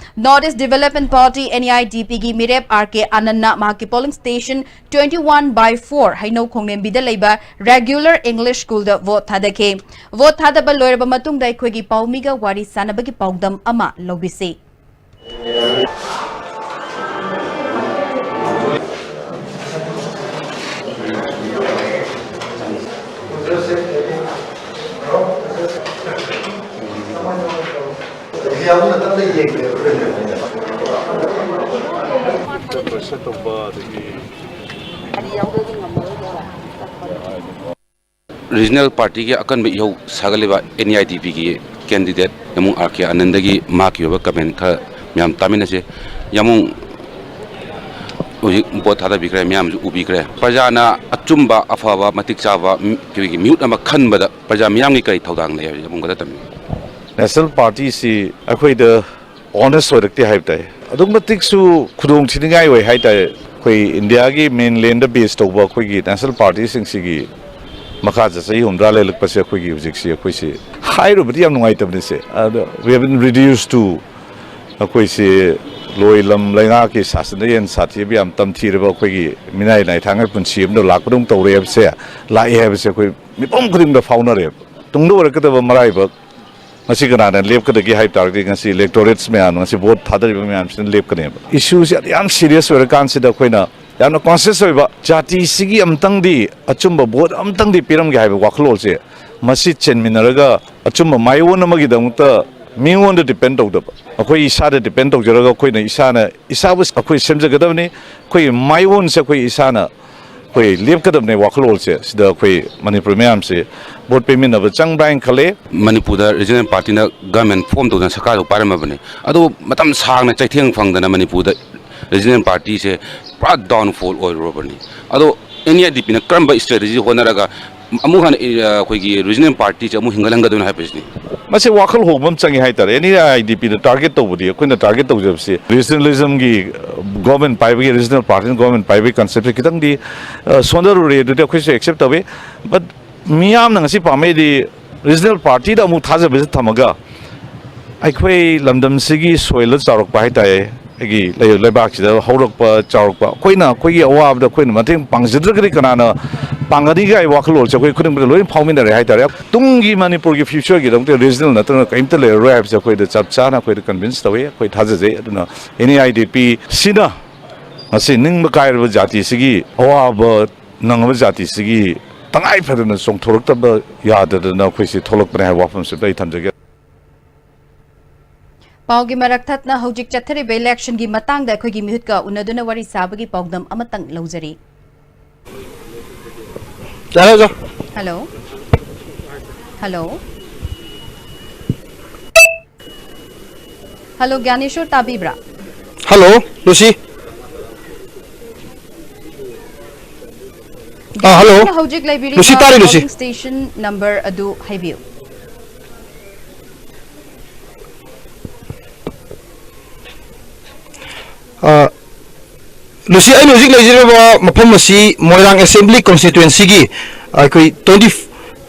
North East Development Party, NEIDPꯒꯤ ꯃꯤꯔꯦꯞ R K Anandꯅ ꯃꯍꯥꯛꯀꯤ polling station twenty one by four ꯍꯩꯅꯧ ꯈꯣꯡꯂꯦꯝꯕꯤꯗ ꯂꯩꯕ regular English schoolꯗ vote ꯊꯥꯗꯈꯤ꯫ Vote ꯊꯥꯗꯕ ꯂꯣꯏꯔꯕ ꯃꯇꯨꯡꯗ ꯑꯩꯈꯣꯏꯒꯤ ꯄꯥꯎꯃꯤꯒ ꯋꯥꯔꯤ ꯁꯥꯟꯅꯕꯒꯤ ꯄꯥꯎꯗꯝ ꯑꯃ ꯂꯧꯕꯤꯁꯤ꯫ Regional partyꯒꯤ ꯑꯀꯟꯕ ꯏꯍꯧ ꯁꯥꯒꯠꯂꯤꯕ NEIDPꯒꯤ candidate ꯌꯥꯃꯨꯡ R K Anandꯒꯤ ꯃꯍꯥꯛꯀꯤ ꯑꯣꯏꯕ comment ꯈꯔ ꯃꯌꯥꯝ ꯇꯥꯃꯤꯟꯅꯁꯤ꯫ ꯌꯥꯃꯨꯡ ꯍꯧꯖꯤꯛ vote ꯊꯥꯗꯕꯤꯈ꯭ꯔꯦ, ꯃꯌꯥꯝꯁꯨ ꯎꯕꯤꯈ꯭ꯔꯦ꯫ ꯄ꯭ꯔꯖꯥꯅ ꯑꯆꯨꯝꯕ, ꯑꯐꯕ, ꯃꯇꯤꯛ ꯆꯥꯕ, ꯎꯝ, ꯑꯩꯈꯣꯏꯒꯤ ꯃꯤꯍꯨꯠ ꯑꯃ ꯈꯟꯕꯗ ꯄ꯭ꯔꯖꯥ ꯃꯤꯌꯥꯝꯒꯤ ꯀꯔꯤ ꯊꯧꯗꯥꯡ ꯂꯩ ꯍꯥꯏꯕꯁꯤ ꯌꯥꯃꯨꯡ ꯈꯔ ꯇꯝꯕꯤꯌꯨ꯫ ꯅꯦꯁꯅꯦꯜ ꯄꯥꯔꯇꯤꯁꯤ ꯑꯩꯈꯣꯏꯗ ꯑꯣꯅꯦꯁ ꯑꯣꯏꯔꯛꯇꯦ ꯍꯥꯏꯕ ꯇꯥꯏ꯫ ꯑꯗꯨꯛ ꯃꯇꯤꯛꯁꯨ ꯈꯨꯗꯣꯡ ꯊꯤꯅꯤꯡꯉꯥꯏ ꯑꯣꯏ ꯍꯥꯏ ꯇꯥꯏ꯫ ꯑꯩꯈꯣꯏ ꯏꯟꯗꯤꯌꯥꯒꯤ ꯃꯦꯟꯂꯦꯟꯗ ꯕꯦꯁ ꯇꯧꯕ ꯑꯩꯈꯣꯏꯒꯤ ꯅꯦꯁꯅꯦꯜ ꯄꯥꯔꯇꯤꯁꯤꯡꯁꯤꯒꯤ ꯃꯈꯥꯗ ꯆꯍꯤ ꯍꯨꯝꯗ꯭ꯔꯥ ꯂꯩꯔꯛꯄꯁꯦ ꯑꯩꯈꯣꯏꯒꯤ ꯍꯧꯖꯤꯛꯁꯤ ꯑꯩꯈꯣꯏꯁꯤ ꯍꯥꯏꯔꯨꯕꯗꯤ ꯌꯥꯝ ꯅꯨꯡꯉꯥꯏꯇꯕꯅꯤꯁꯦ꯫ ꯑꯗꯣ we have been reduced to ꯑꯩꯈꯣꯏꯁꯤ ꯂꯣꯏ ꯂꯝ ꯂꯩꯉꯥꯛꯀꯤ ꯁꯥꯁꯟꯗ ꯍꯦꯟꯅ ꯁꯥꯊꯤꯕ ꯌꯥꯝ ꯇꯝꯊꯤꯔꯕ ꯑꯩꯈꯣꯏꯒꯤ ꯃꯤꯅꯥꯏ ꯅꯥꯏꯊꯥꯡꯒꯤ ꯄꯨꯟꯁꯤ ꯑꯃꯗ ꯂꯥꯛꯄꯗꯧ ꯇꯧꯔꯦ ꯍꯥꯏꯕꯁꯦ, ꯂꯥꯛꯑꯦ ꯍꯥꯏꯕꯁꯦ ꯑꯩꯈꯣꯏ ꯃꯤꯄꯨꯝ ꯈꯨꯗꯤꯡꯗ ꯐꯥꯎꯅꯔꯦꯕ꯫ ꯇꯨꯡꯗ ꯑꯣꯏꯔꯛꯀꯗꯕ ꯃꯔꯥꯏꯕꯛ ꯉꯁꯤ ꯀꯅꯥꯅ ꯂꯦꯞꯀꯗꯒꯦ ꯍꯥꯏꯕ ꯇꯥꯔꯒꯗꯤ ꯉꯁꯤ ꯏꯂꯦꯛꯇꯣꯔꯦꯠꯁ ꯃꯌꯥꯝ, ꯉꯁꯤ ꯚꯣꯠ ꯊꯥꯗꯔꯤꯕ ꯃꯌꯥꯝꯁꯤꯅ ꯂꯦꯞꯀꯅꯦꯕ꯫ ꯏꯁꯨꯁꯦ ꯌꯥꯝ ꯁꯤꯔꯤꯌꯁ ꯑꯣꯏꯔꯀꯥꯟꯁꯤꯗ ꯑꯩꯈꯣꯏꯅ ꯌꯥꯝꯅ ꯀꯣꯟꯁꯤꯌꯁ ꯑꯣꯏꯕ, ꯖꯥꯇꯤꯁꯤꯒꯤ ꯑꯃꯇꯪꯗꯤ ꯑꯆꯨꯝꯕ ꯚꯣꯠ ꯑꯃꯇꯪꯗꯤ ꯄꯤꯔꯝꯒꯦ ꯍꯥꯏꯕ ꯋꯥꯈꯜꯂꯣꯟꯁꯦ, ꯃꯁꯤ ꯆꯦꯟꯃꯤꯟꯅꯔꯒ ꯑꯆꯨꯝꯕ ꯃꯥꯏꯑꯣꯟ ꯑꯃꯒꯤꯗꯃꯛꯇ ꯃꯤꯉꯣꯟꯗ ꯗꯤꯄꯦꯟ ꯇꯧꯗꯕ, ꯑꯩꯈꯣꯏ ꯏꯁꯥꯗ ꯗꯤꯄꯦꯟ ꯇꯧꯖꯔꯒ ꯑꯩꯈꯣꯏꯅ ꯏꯁꯥꯅ ꯏꯁꯥꯕꯨ ꯑꯩꯈꯣꯏ ꯁꯦꯝꯖꯒꯗꯕꯅꯤ꯫ ꯑꯩꯈꯣꯏꯒꯤ ꯃꯥꯏꯑꯣꯟꯁꯦ ꯑꯩꯈꯣꯏ ꯏꯁꯥꯅ ꯑꯩꯈꯣꯏ ꯂꯦꯞꯀꯗꯕꯅꯦ ꯋꯥꯈꯜꯂꯣꯟꯁꯦ꯫ ꯁꯤꯗ ꯑꯩꯈꯣꯏ ꯃꯅꯤꯄꯨꯔ ꯃꯌꯥꯝꯁꯦ ꯚꯣꯠ ꯄꯤꯃꯤꯟꯅꯕ ꯆꯪꯕ꯭ꯔꯥ ꯍꯥꯏꯅ ꯈꯜꯂꯦ꯫ ꯃꯅꯤꯄꯨꯔꯗ ꯔꯤꯖꯅꯦꯜ ꯄꯥꯔꯇꯤꯅ ꯒꯃꯦꯟ ꯐꯣꯝ ꯇꯧꯗꯅ ꯁꯔꯀꯥꯔꯗꯨ ꯄꯥꯏꯔꯝꯃꯕꯅꯤ꯫ ꯑꯗꯨꯕꯨ ꯃꯇꯝ ꯁꯥꯡꯅ ꯆꯩꯊꯦꯡ ꯐꯪꯗꯅ ꯃꯅꯤꯄꯨꯔꯗ ꯔꯤꯖꯅꯦꯜ ꯄꯥꯔꯇꯤꯁꯦ ꯄꯨꯔꯥ ꯗꯥꯎꯟꯐꯣꯜ ꯑꯣꯏꯔꯨꯔꯕꯅꯤ꯫ ꯑꯗꯣ ꯑꯦꯟ ꯏ ꯑꯥꯏ ꯗꯤ ꯄꯤꯅ ꯀꯔꯝꯕ ꯏꯁꯇ꯭ꯔꯦꯇꯦꯖꯤ ꯍꯣꯠꯅꯔꯒ ꯑꯃꯨꯛ ꯍꯟꯅ, ꯑ, ꯑꯩꯈꯣꯏꯒꯤ ꯔꯤꯖꯅꯦꯜ ꯄꯥꯔꯇꯤꯁꯦ ꯑꯃꯨꯛ ꯍꯤꯡꯒꯠꯍꯟꯒꯗꯣꯏꯅꯣ ꯍꯥꯏꯕꯁꯤꯅꯤ꯫ ꯃꯁꯤ ꯋꯥꯈꯜ ꯍꯣꯡꯕ ꯑꯃ ꯆꯪꯉꯤ ꯍꯥꯏꯇꯥꯔꯦ꯫ ꯑꯦꯟ ꯏ ꯑꯥꯏ ꯗꯤ ꯄꯤꯅ ꯇꯥꯔꯒꯦꯠ ꯇꯧꯕꯗꯤ, ꯑꯩꯈꯣꯏꯅ ꯇꯥꯔꯒꯦꯠ ꯇꯧꯖꯕꯁꯤ ꯔꯤꯖꯅꯦꯂꯤꯖꯝꯒꯤ ꯒꯣꯔꯃꯦꯟ ꯄꯥꯏꯕꯒꯤ, ꯔꯤꯖꯅꯦꯜ ꯄꯥꯔꯇꯤꯅ ꯒꯣꯔꯃꯦꯟ ꯄꯥꯏꯕꯒꯤ ꯀꯟꯁꯦꯞꯁꯦ ꯈꯤꯇꯪꯗꯤ, ꯑ, ꯁꯣꯟꯊꯔꯨꯔꯦ꯫ ꯑꯗꯨꯗꯤ ꯑꯩꯈꯣꯏꯁꯨ ꯑꯦꯛꯁꯦꯞ ꯇꯧꯏ꯫ ꯕꯠ ꯃꯤꯌꯥꯝꯅ ꯉꯁꯤ ꯄꯥꯝꯃꯛꯏꯗꯤ ꯔꯤꯖꯅꯦꯜ ꯄꯥꯔꯇꯤꯗ ꯑꯃꯨꯛ ꯊꯥꯖꯕꯁꯦ ꯊꯝꯃꯒ ꯑꯩꯈꯣꯏ ꯂꯝꯗꯝꯁꯤꯒꯤ ꯁꯣꯏꯜꯗ ꯆꯥꯎꯔꯛꯄ ꯍꯥꯏꯇꯥꯔꯦ, ꯑꯩꯒꯤ ꯂꯩ-, ꯂꯩꯕꯥꯛꯁꯤꯗ ꯍꯧꯔꯛꯄ, ꯆꯥꯎꯔꯛꯄ, ꯑꯩꯈꯣꯏꯅ ꯑꯩꯈꯣꯏꯒꯤ ꯑꯋꯥꯕꯗ ꯑꯩꯈꯣꯏꯅ ꯃꯇꯦꯡ ꯄꯥꯡꯖꯗ꯭ꯔꯒꯗꯤ ꯀꯅꯥꯅ ꯄꯥꯡꯒꯅꯤꯒꯥꯏ ꯋꯥꯈꯜꯂꯣꯟꯁꯦ ꯑꯩꯈꯣꯏ ꯈꯨꯗꯤꯡꯃꯛꯇ ꯂꯣꯏꯅ ꯐꯥꯎꯃꯤꯟꯅꯔꯦ ꯍꯥꯏꯇꯥꯔꯦ꯫ ꯇꯨꯡꯒꯤ ꯃꯅꯤꯄꯨꯔꯒꯤ ꯐ꯭ꯌꯨꯆꯔꯒꯤꯗꯃꯛꯇ ꯔꯤꯖꯅꯦꯜ ꯅꯠꯇꯅ ꯀꯔꯤꯝꯇ ꯂꯩꯔꯔꯣꯏ ꯍꯥꯏꯕꯁꯦ ꯑꯩꯈꯣꯏꯗ ꯆꯞ ꯆꯥꯅ ꯑꯩꯈꯣꯏꯗ ꯀꯟꯚꯤꯟꯁ ꯇꯧꯋꯤ, ꯑꯩꯈꯣꯏ ꯊꯥꯖꯖꯩ꯫ ꯑꯗꯨꯅ ꯑꯦꯟ ꯏ ꯑꯥꯏ ꯗꯤ ꯄꯤ ꯁꯤꯅ ꯉꯁꯤ ꯅꯤꯡꯕ ꯀꯥꯏꯔꯕ ꯖꯥꯇꯤꯁꯤꯒꯤ ꯑꯋꯥꯕ ꯅꯪꯉꯕ ꯖꯥꯇꯤꯁꯤꯒꯤ ꯇꯉꯥꯏ ꯐꯗꯅ ꯆꯣꯡꯊꯣꯔꯛꯇꯕ ꯌꯥꯗꯗꯅ ꯑꯩꯈꯣꯏꯁꯤ ꯊꯣꯛꯂꯛꯄꯅꯦ ꯍꯥꯏꯕ ꯋꯥꯐꯝꯁꯤꯗ ꯑꯩ ꯊꯝꯖꯒꯦ꯫ ꯄꯥꯎꯒꯤ ꯃꯔꯛ ꯊꯠꯅ ꯍꯧꯖꯤꯛ ꯆꯠꯊꯔꯤꯕ ꯏꯂꯦꯛꯁꯟꯒꯤ ꯃꯇꯥꯡꯗ ꯑꯩꯈꯣꯏꯒꯤ ꯃꯤꯍꯨꯠꯀ ꯎꯅꯗꯨꯅ ꯋꯥꯔꯤ ꯁꯥꯕꯒꯤ ꯄꯥꯎꯗꯝ ꯑꯃꯇꯪ ꯂꯧꯖꯔꯤ꯫ ꯍꯜꯂꯣ꯫ ꯍꯜꯂꯣ꯫ ꯍꯜꯂꯣ, ꯒ꯭ꯌꯥꯅꯦꯁꯣꯔ, ꯇꯥꯕꯤꯕ꯭ꯔꯥ? Hello, Lucy. ꯑꯥ, ꯍꯜꯂꯣ꯫ ꯒ꯭ꯌꯥꯅꯦꯁꯣꯔꯅ ꯍꯧꯖꯤꯛ ꯂꯩꯕꯤꯔꯤꯕ ꯂꯨꯁꯤ, ꯇꯥꯔꯤ, ꯂꯨꯁꯤ꯫ ꯄꯣꯂꯤꯡ ꯁ꯭ꯇꯦꯁꯟ ꯅꯝꯕꯔ ꯑꯗꯨ ꯍꯥꯏꯕꯤꯌꯨ꯫ ꯑ, ꯂꯨꯁꯤ, ꯑꯩꯅ ꯍꯧꯖꯤꯛ ꯂꯩꯖꯔꯤꯕ ꯃꯐꯝ ꯑꯁꯤ ꯃꯣꯏꯔꯥꯡ Assembly Constituency-ꯒꯤ ꯑꯩꯈꯣꯏ twenty,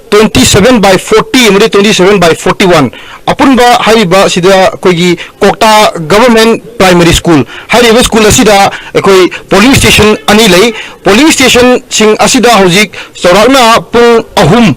twenty seven by forty ꯑꯃꯗꯤ twenty seven by forty one, ꯑꯄꯨꯟꯕ ꯍꯥꯏꯔꯤꯕ ꯑꯁꯤꯗ ꯑꯩꯈꯣꯏꯒꯤ ꯀꯣꯛꯇꯥ Government Primary School ꯍꯥꯏꯔꯤꯕ school ꯑꯁꯤꯗ ꯑꯩꯈꯣꯏ polling station ꯑꯅꯤ ꯂꯩ꯫ Polling station-ꯁꯤꯡ ꯑꯁꯤꯗ ꯍꯧꯖꯤꯛ ꯆꯥꯎꯔꯥꯛꯅ ꯄꯨꯡ ꯑꯍꯨꯝ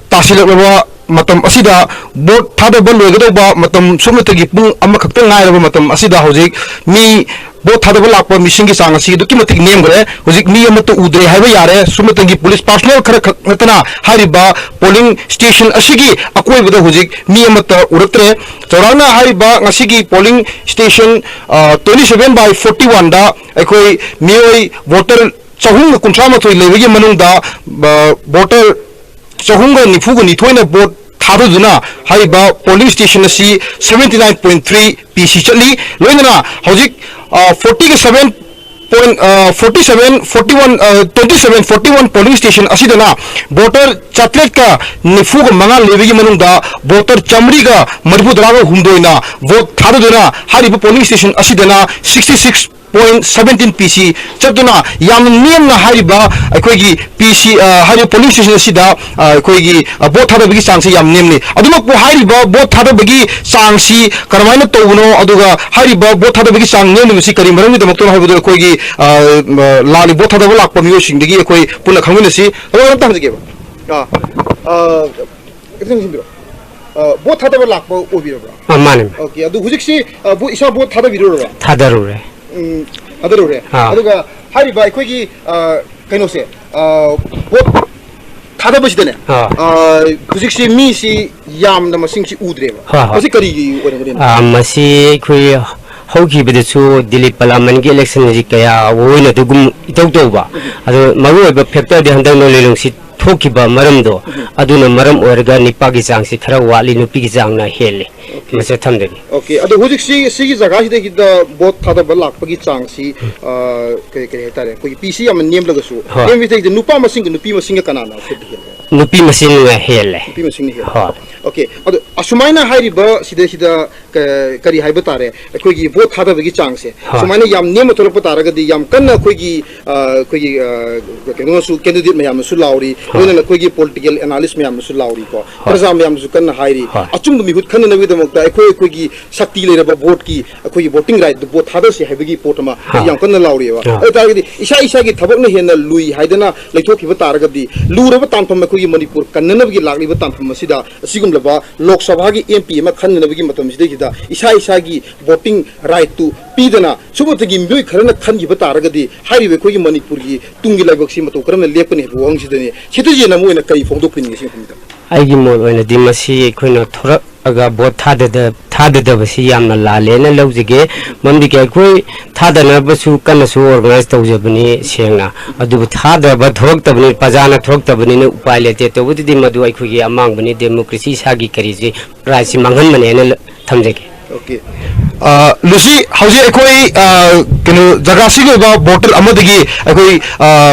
ꯇꯥꯁꯤꯜꯂꯛꯂꯕ ꯃꯇꯝ ꯑꯁꯤꯗ, vote ꯊꯥꯗꯕ ꯂꯣꯏꯒꯗꯧꯕ ꯃꯇꯝ ꯁꯨꯞꯅꯇꯒꯤ ꯄꯨꯡ ꯑꯃꯈꯛꯇ ꯉꯥꯏꯔꯕ ꯃꯇꯝ ꯑꯁꯤꯗ, ꯍꯧꯖꯤꯛ ꯃꯤ vote ꯊꯥꯗꯕ ꯂꯥꯛꯄ ꯃꯤꯁꯤꯡꯒꯤ ꯆꯥꯡ ꯑꯁꯤ ꯑꯗꯨꯛꯀꯤ ꯃꯇꯤꯛ ꯅꯦꯝꯈ꯭ꯔꯦ꯫ ꯍꯧꯖꯤꯛ ꯃꯤ ꯑꯃꯠꯇ ꯎꯗ꯭ꯔꯦ ꯍꯥꯏꯕ ꯌꯥꯔꯦ꯫ ꯁꯨꯞꯅꯇꯒꯤ police personnel ꯈꯔ ꯈꯛ ꯅꯠꯇꯅ ꯍꯥꯏꯔꯤꯕ polling station ꯑꯁꯤꯒꯤ ꯑꯀꯣꯏꯕꯗ ꯍꯧꯖꯤꯛ ꯃꯤ ꯑꯃꯠꯇ ꯎꯔꯛꯇ꯭ꯔꯦ꯫ ꯆꯥꯎꯔꯥꯛꯅ ꯍꯥꯏꯔꯤꯕ ꯉꯁꯤꯒꯤ polling station, ꯑ, twenty seven by forty one-ꯗ ꯑꯩꯈꯣꯏ ꯃꯤꯑꯣꯏ voter ꯆꯍꯨꯝꯒ ꯀꯨꯟꯊ꯭ꯔꯥ ꯃꯥꯊꯣꯏ ꯂꯩꯕꯒꯤ ꯃꯅꯨꯡꯗ, ꯑ, voter ꯆꯍꯨꯝꯒ ꯅꯤꯐꯨꯒ ꯅꯤꯊꯣꯏꯅ vote ꯊꯥꯗꯗꯨꯅ ꯍꯥꯏꯔꯤꯕ polling station ꯑꯁꯤ seventy nine point three P C ꯆꯠꯂꯤ꯫ ꯂꯣꯏꯅꯅ ꯍꯧꯖꯤꯛ, ꯑ, forty seven point, ꯑ, forty seven, forty one, ꯑ, twenty seven forty one polling station ꯑꯁꯤꯗꯅ voter ꯆꯥꯇ꯭ꯔꯦꯠꯀ ꯅꯤꯐꯨꯒ ꯃꯉꯥ ꯂꯩꯕꯒꯤ ꯃꯅꯨꯡꯗ voter ꯆꯥꯃꯔꯤꯒ ꯃꯔꯤꯐꯨ ꯇꯔꯥꯒ ꯍꯨꯝꯗꯣꯏꯅ vote ꯊꯥꯗꯗꯨꯅ ꯍꯥꯏꯔꯤꯕ polling station ꯑꯁꯤꯗꯅ sixty six point seventeen P C ꯆꯠꯇꯨꯅ ꯌꯥꯝꯅ ꯅꯦꯝꯅ ꯍꯥꯏꯔꯤꯕ ꯑꯩꯈꯣꯏꯒꯤ P C, ꯑ, ꯍꯥꯏꯔꯤꯕ polling station ꯑꯁꯤꯗ, ꯑ, ꯑꯩꯈꯣꯏꯒꯤ, ꯑ, vote ꯊꯥꯗꯕꯒꯤ ꯆꯥꯡꯁꯤ ꯌꯥꯝ ꯅꯦꯝꯂꯤ꯫ ꯑꯗꯨꯃꯛꯄꯨ ꯍꯥꯏꯔꯤꯕ vote ꯊꯥꯗꯕꯒꯤ ꯆꯥꯡꯁꯤ ꯀꯔꯝꯍꯥꯏꯅ ꯇꯧꯕꯅꯣ, ꯑꯗꯨꯒ ꯍꯥꯏꯔꯤꯕ vote ꯊꯥꯗꯕꯒꯤ ꯆꯥꯡ ꯅꯦꯝꯂꯤꯕꯁꯤ ꯀꯔꯤ ꯃꯔꯝꯒꯤꯗꯃꯛꯇꯅꯣ ꯍꯥꯏꯕꯗꯨ ꯑꯩꯈꯣꯏꯒꯤ, ꯑ, ꯑ, ꯂꯥꯛꯂꯤ vote ꯊꯥꯗꯕ ꯂꯥꯛꯄ ꯃꯤꯑꯣꯏꯁꯤꯡꯗꯒꯤ ꯑꯩꯈꯣꯏ ꯄꯨꯟꯅ ꯈꯪꯃꯤꯟꯅꯁꯤ꯫ ꯊꯕꯛ ꯑꯝꯇ ꯍꯪꯖꯒꯦꯕ꯫ ꯑ, ꯑ, ꯈꯤꯇꯪ ꯁꯤꯟꯕꯤꯔꯣ꯫ ꯑ, vote ꯊꯥꯗꯕ ꯂꯥꯛꯄ ꯑꯣꯏꯕꯤꯔꯕ꯭ꯔꯥ? ꯑ, ꯃꯥꯅꯦ꯫ OK, ꯑꯗꯨ ꯍꯧꯖꯤꯛꯁꯤ, ꯑ, vote, ꯏꯁꯥ vote ꯊꯥꯗꯕꯤꯔꯨꯔꯕ꯭ꯔꯥ? ꯊꯥꯗꯔꯨꯔꯦ꯫ ꯎꯝ, ꯊꯥꯗꯔꯨꯔꯦ꯫ ꯑꯥ꯫ ꯑꯗꯨꯒ ꯍꯥꯏꯔꯤꯕ ꯑꯩꯈꯣꯏꯒꯤ, ꯑ, ꯀꯩꯅꯣꯁꯦ, ꯑ, vote ꯊꯥꯗꯕꯁꯤꯗꯅꯦ, ꯑꯥ꯫ ꯑ, ꯍꯧꯖꯤꯛꯁꯤ ꯃꯤꯁꯤ ꯌꯥꯝꯅ ꯃꯁꯤꯡꯁꯤ ꯎꯗ꯭ꯔꯦꯕ꯫ ꯍꯣꯏ, ꯍꯣꯏ꯫ ꯃꯁꯤ ꯀꯔꯤꯒꯤ ꯑꯣꯏꯔꯝꯒꯅꯤ? ꯑ, ꯃꯁꯤ ꯑꯩꯈꯣꯏ ꯍꯧꯈꯤꯕꯗꯁꯨ ꯗꯤꯂꯤꯞ ꯄꯂꯥꯃꯟꯒꯤ election ꯑꯁꯤ ꯀꯌꯥ ꯑꯣꯏꯅ ꯑꯗꯨꯒꯨꯝ ꯏꯇꯧ ꯇꯧꯕ꯫ ꯎꯝ꯫ ꯑꯗꯣ ꯃꯔꯨꯑꯣꯏꯕ factor-ꯗꯤ ꯍꯟꯗꯛ ꯅꯣꯡꯂꯩ ꯅꯨꯡꯁꯤꯠ ꯊꯣꯛꯈꯤꯕ ꯃꯔꯝꯗꯣ, ꯎꯝ꯫ ꯑꯗꯨꯅ ꯃꯔꯝ ꯑꯣꯏꯔꯒ ꯅꯤꯄꯥꯒꯤ ꯆꯥꯡꯁꯤ ꯈꯔ ꯋꯥꯠꯂꯤ, ꯅꯨꯄꯤꯒꯤ ꯆꯥꯡꯅ ꯍꯦꯜꯂꯤ꯫ OK꯫ ꯃꯆꯦꯠ ꯊꯝꯗꯒꯤ꯫ OK, ꯑꯗꯣ ꯍꯧꯖꯤꯛꯁꯤ ꯁꯤꯒꯤ ꯖꯒꯥꯁꯤꯗꯒꯤꯗ vote ꯊꯥꯗꯕ ꯂꯥꯛꯄꯒꯤ ꯆꯥꯡꯁꯤ, ꯎꯝ꯫ ꯑ, ꯀꯔꯤ, ꯀꯔꯤ ꯍꯥꯏꯇꯥꯔꯦ, ꯑꯩꯈꯣꯏꯒꯤ P C ꯌꯥꯝꯅ ꯅꯦꯝꯂꯒꯁꯨ, ꯍꯣꯏ꯫ ꯅꯦꯝꯃꯤꯁꯤꯗꯩꯗ ꯅꯨꯄꯥ ꯃꯁꯤꯡꯒ ꯅꯨꯄꯤ ꯃꯁꯤꯡꯒ ꯀꯅꯥꯅ ꯍꯦꯟꯒꯦ? ꯅꯨꯄꯤ ꯃꯁꯤꯡꯅ ꯍꯦꯜꯂꯦ꯫ ꯅꯨꯄꯤ ꯃꯁꯤꯡꯅ ꯍꯦꯜꯂꯦ꯫ ꯍꯣꯏ꯫ ꯑꯣꯀꯦ, ꯑꯗꯣ ꯑꯁꯨꯃꯥꯏꯅ ꯍꯥꯏꯔꯤꯕ ꯁꯤꯗꯩꯁꯤꯗ ꯀ-, ꯀꯔꯤ ꯍꯥꯏꯕ ꯇꯥꯔꯦ, ꯑꯩꯈꯣꯏꯒꯤ ꯚꯣꯠ ꯊꯥꯗꯕꯒꯤ ꯆꯥꯡꯁꯦ ꯍꯣꯏ꯫ ꯁꯨꯃꯥꯏꯅ ꯌꯥꯝ ꯅꯦꯝꯅ ꯊꯣꯛꯂꯛꯄ ꯇꯥꯔꯒꯗꯤ, ꯌꯥꯝ ꯀꯟꯅ ꯑꯩꯈꯣꯏꯒꯤ, ꯑ, ꯑꯩꯈꯣꯏꯒꯤ, ꯑ, ꯀꯩꯅꯣꯅꯁꯨ, ꯀꯦꯟꯗꯤꯗꯦꯠ ꯃꯌꯥꯝꯅꯁꯨ ꯂꯥꯎꯔꯤ, ꯍꯣꯏ꯫ ꯂꯣꯏꯅꯅ ꯑꯩꯈꯣꯏꯒꯤ ꯄꯣꯂꯤꯇꯤꯀꯦꯜ ꯑꯦꯅꯥꯂꯤꯁ ꯃꯌꯥꯝꯅꯁꯨ ꯂꯥꯎꯔꯤꯀꯣ, ꯍꯣꯏ꯫ ꯄ꯭ꯔꯖꯥ ꯃꯌꯥꯝꯅꯁꯨ ꯀꯟꯅ ꯍꯥꯏꯔꯤ꯫ ꯍꯣꯏ꯫ ꯑꯆꯨꯝꯕ ꯃꯤꯍꯨꯠ ꯈꯟꯅꯅꯕꯒꯤꯗꯃꯛꯇ ꯑꯩꯈꯣꯏ, ꯑꯩꯈꯣꯏꯒꯤ ꯁꯛꯇꯤ ꯂꯩꯔꯕ ꯚꯣꯠꯀꯤ ꯑꯩꯈꯣꯏꯒꯤ ꯚꯣꯇꯤꯡ ꯔꯥꯏꯠꯇꯨ ꯚꯣꯠ ꯊꯥꯗꯁꯤ ꯍꯥꯏꯕꯒꯤ ꯄꯣꯠ ꯑꯃ ꯍꯣꯏ꯫ ꯌꯥꯝ ꯀꯟꯅ ꯂꯥꯎꯔꯤꯑꯕ꯫ ꯍꯣꯏ꯫ ꯑꯗꯨ ꯑꯣꯏ ꯇꯥꯔꯒꯗꯤ ꯏꯁꯥ ꯏꯁꯥꯒꯤ ꯊꯕꯛꯅ ꯍꯦꯟꯅ ꯂꯨꯏ ꯍꯥꯏꯗꯅ ꯂꯩꯊꯣꯛꯈꯤꯕ ꯇꯥꯔꯒꯗꯤ, ꯂꯨꯔꯕ ꯇꯥꯟꯐꯝ, ꯑꯩꯈꯣꯏꯒꯤ ꯃꯅꯤꯄꯨꯔ ꯀꯟꯅꯅꯕꯒꯤ ꯂꯥꯛꯂꯤꯕ ꯇꯥꯟꯐꯝ ꯑꯁꯤꯗ ꯑꯁꯤꯒꯨꯝꯂꯕ ꯂꯣꯛ ꯁꯚꯥꯒꯤ ꯑꯦꯝ ꯄꯤ ꯑꯃ ꯈꯟꯅꯅꯕꯒꯤ ꯃꯇꯝꯁꯤꯗꯩꯁꯤꯗ ꯏꯁꯥ ꯏꯁꯥꯒꯤ ꯚꯣꯇꯤꯡ ꯔꯥꯏꯠꯇꯨ ꯄꯤꯗꯅ ꯁꯨꯞꯅꯇꯒꯤ ꯃꯤꯑꯣꯏ ꯈꯔꯅ ꯈꯟꯈꯤꯕ ꯇꯥꯔꯒꯗꯤ ꯍꯥꯏꯔꯤꯕ ꯑꯩꯈꯣꯏꯒꯤ ꯃꯅꯤꯄꯨꯔꯒꯤ ꯇꯨꯡꯒꯤ ꯂꯥꯏꯕꯛꯁꯤ ꯃꯇꯧ ꯀꯔꯝꯅ ꯂꯦꯞꯀꯅꯤ ꯍꯥꯏꯕ ꯋꯥꯍꯪꯁꯤꯗꯅꯤ꯫ ꯁꯤꯇꯤꯖꯦꯟ ꯑꯃ ꯑꯣꯏꯅ ꯀꯔꯤ ꯐꯣꯡꯗꯣꯛꯄꯤꯅꯤꯡꯉꯤ ꯁꯤ ꯃꯐꯝꯗ? ꯑꯩꯒꯤ ꯃꯣꯠ ꯑꯣꯏꯅꯗꯤ ꯃꯁꯤ ꯑꯩꯈꯣꯏꯅ ꯊꯣꯔꯛꯑꯒ ꯚꯣꯠ ꯊꯥꯗꯗ-, ꯊꯥꯗꯗꯕꯁꯤ ꯌꯥꯝꯅ ꯂꯥꯜꯂꯦꯅ ꯂꯧꯖꯒꯦ꯫ ꯃꯔꯝꯗꯤ ꯀꯩ, ꯑꯩꯈꯣꯏ ꯊꯥꯗꯅꯕꯁꯨ ꯀꯟꯅꯁꯨ ꯑꯣꯔꯒꯅꯥꯏꯖ ꯇꯧꯖꯕꯅꯤ ꯁꯦꯡꯅ, ꯑꯗꯨꯕꯨ ꯊꯥꯗꯕ ꯊꯣꯔꯛꯇꯕꯅꯤ, ꯄ꯭ꯔꯖꯥꯅ ꯊꯣꯔꯛꯇꯕꯅꯤꯅ ꯎꯄꯥꯏ ꯂꯩꯇꯦ꯫ ꯇꯧꯕꯗꯨꯗꯤ ꯃꯗꯨ ꯑꯩꯈꯣꯏꯒꯤ ꯑꯃꯥꯡꯕꯅꯤ, ꯗꯦꯃꯣꯀ꯭ꯔꯦꯁꯤ ꯏꯁꯥꯒꯤ ꯀꯔꯤꯁꯤ, ꯔꯥꯏꯠꯁꯤ ꯃꯥꯡꯍꯟꯕꯅꯦꯅ ꯊꯝꯖꯒꯦ꯫ ꯑꯣꯀꯦ꯫ ꯑ, ꯂꯨꯁꯤ, ꯍꯧꯖꯤꯛ ꯑꯩꯈꯣꯏ, ꯑ, ꯀꯩꯅꯣ, ꯖꯒꯥꯁꯤꯒꯤ ꯑꯣꯏꯕ ꯚꯣꯇꯔ ꯑꯃꯗꯒꯤ ꯑꯩꯈꯣꯏ, ꯑ,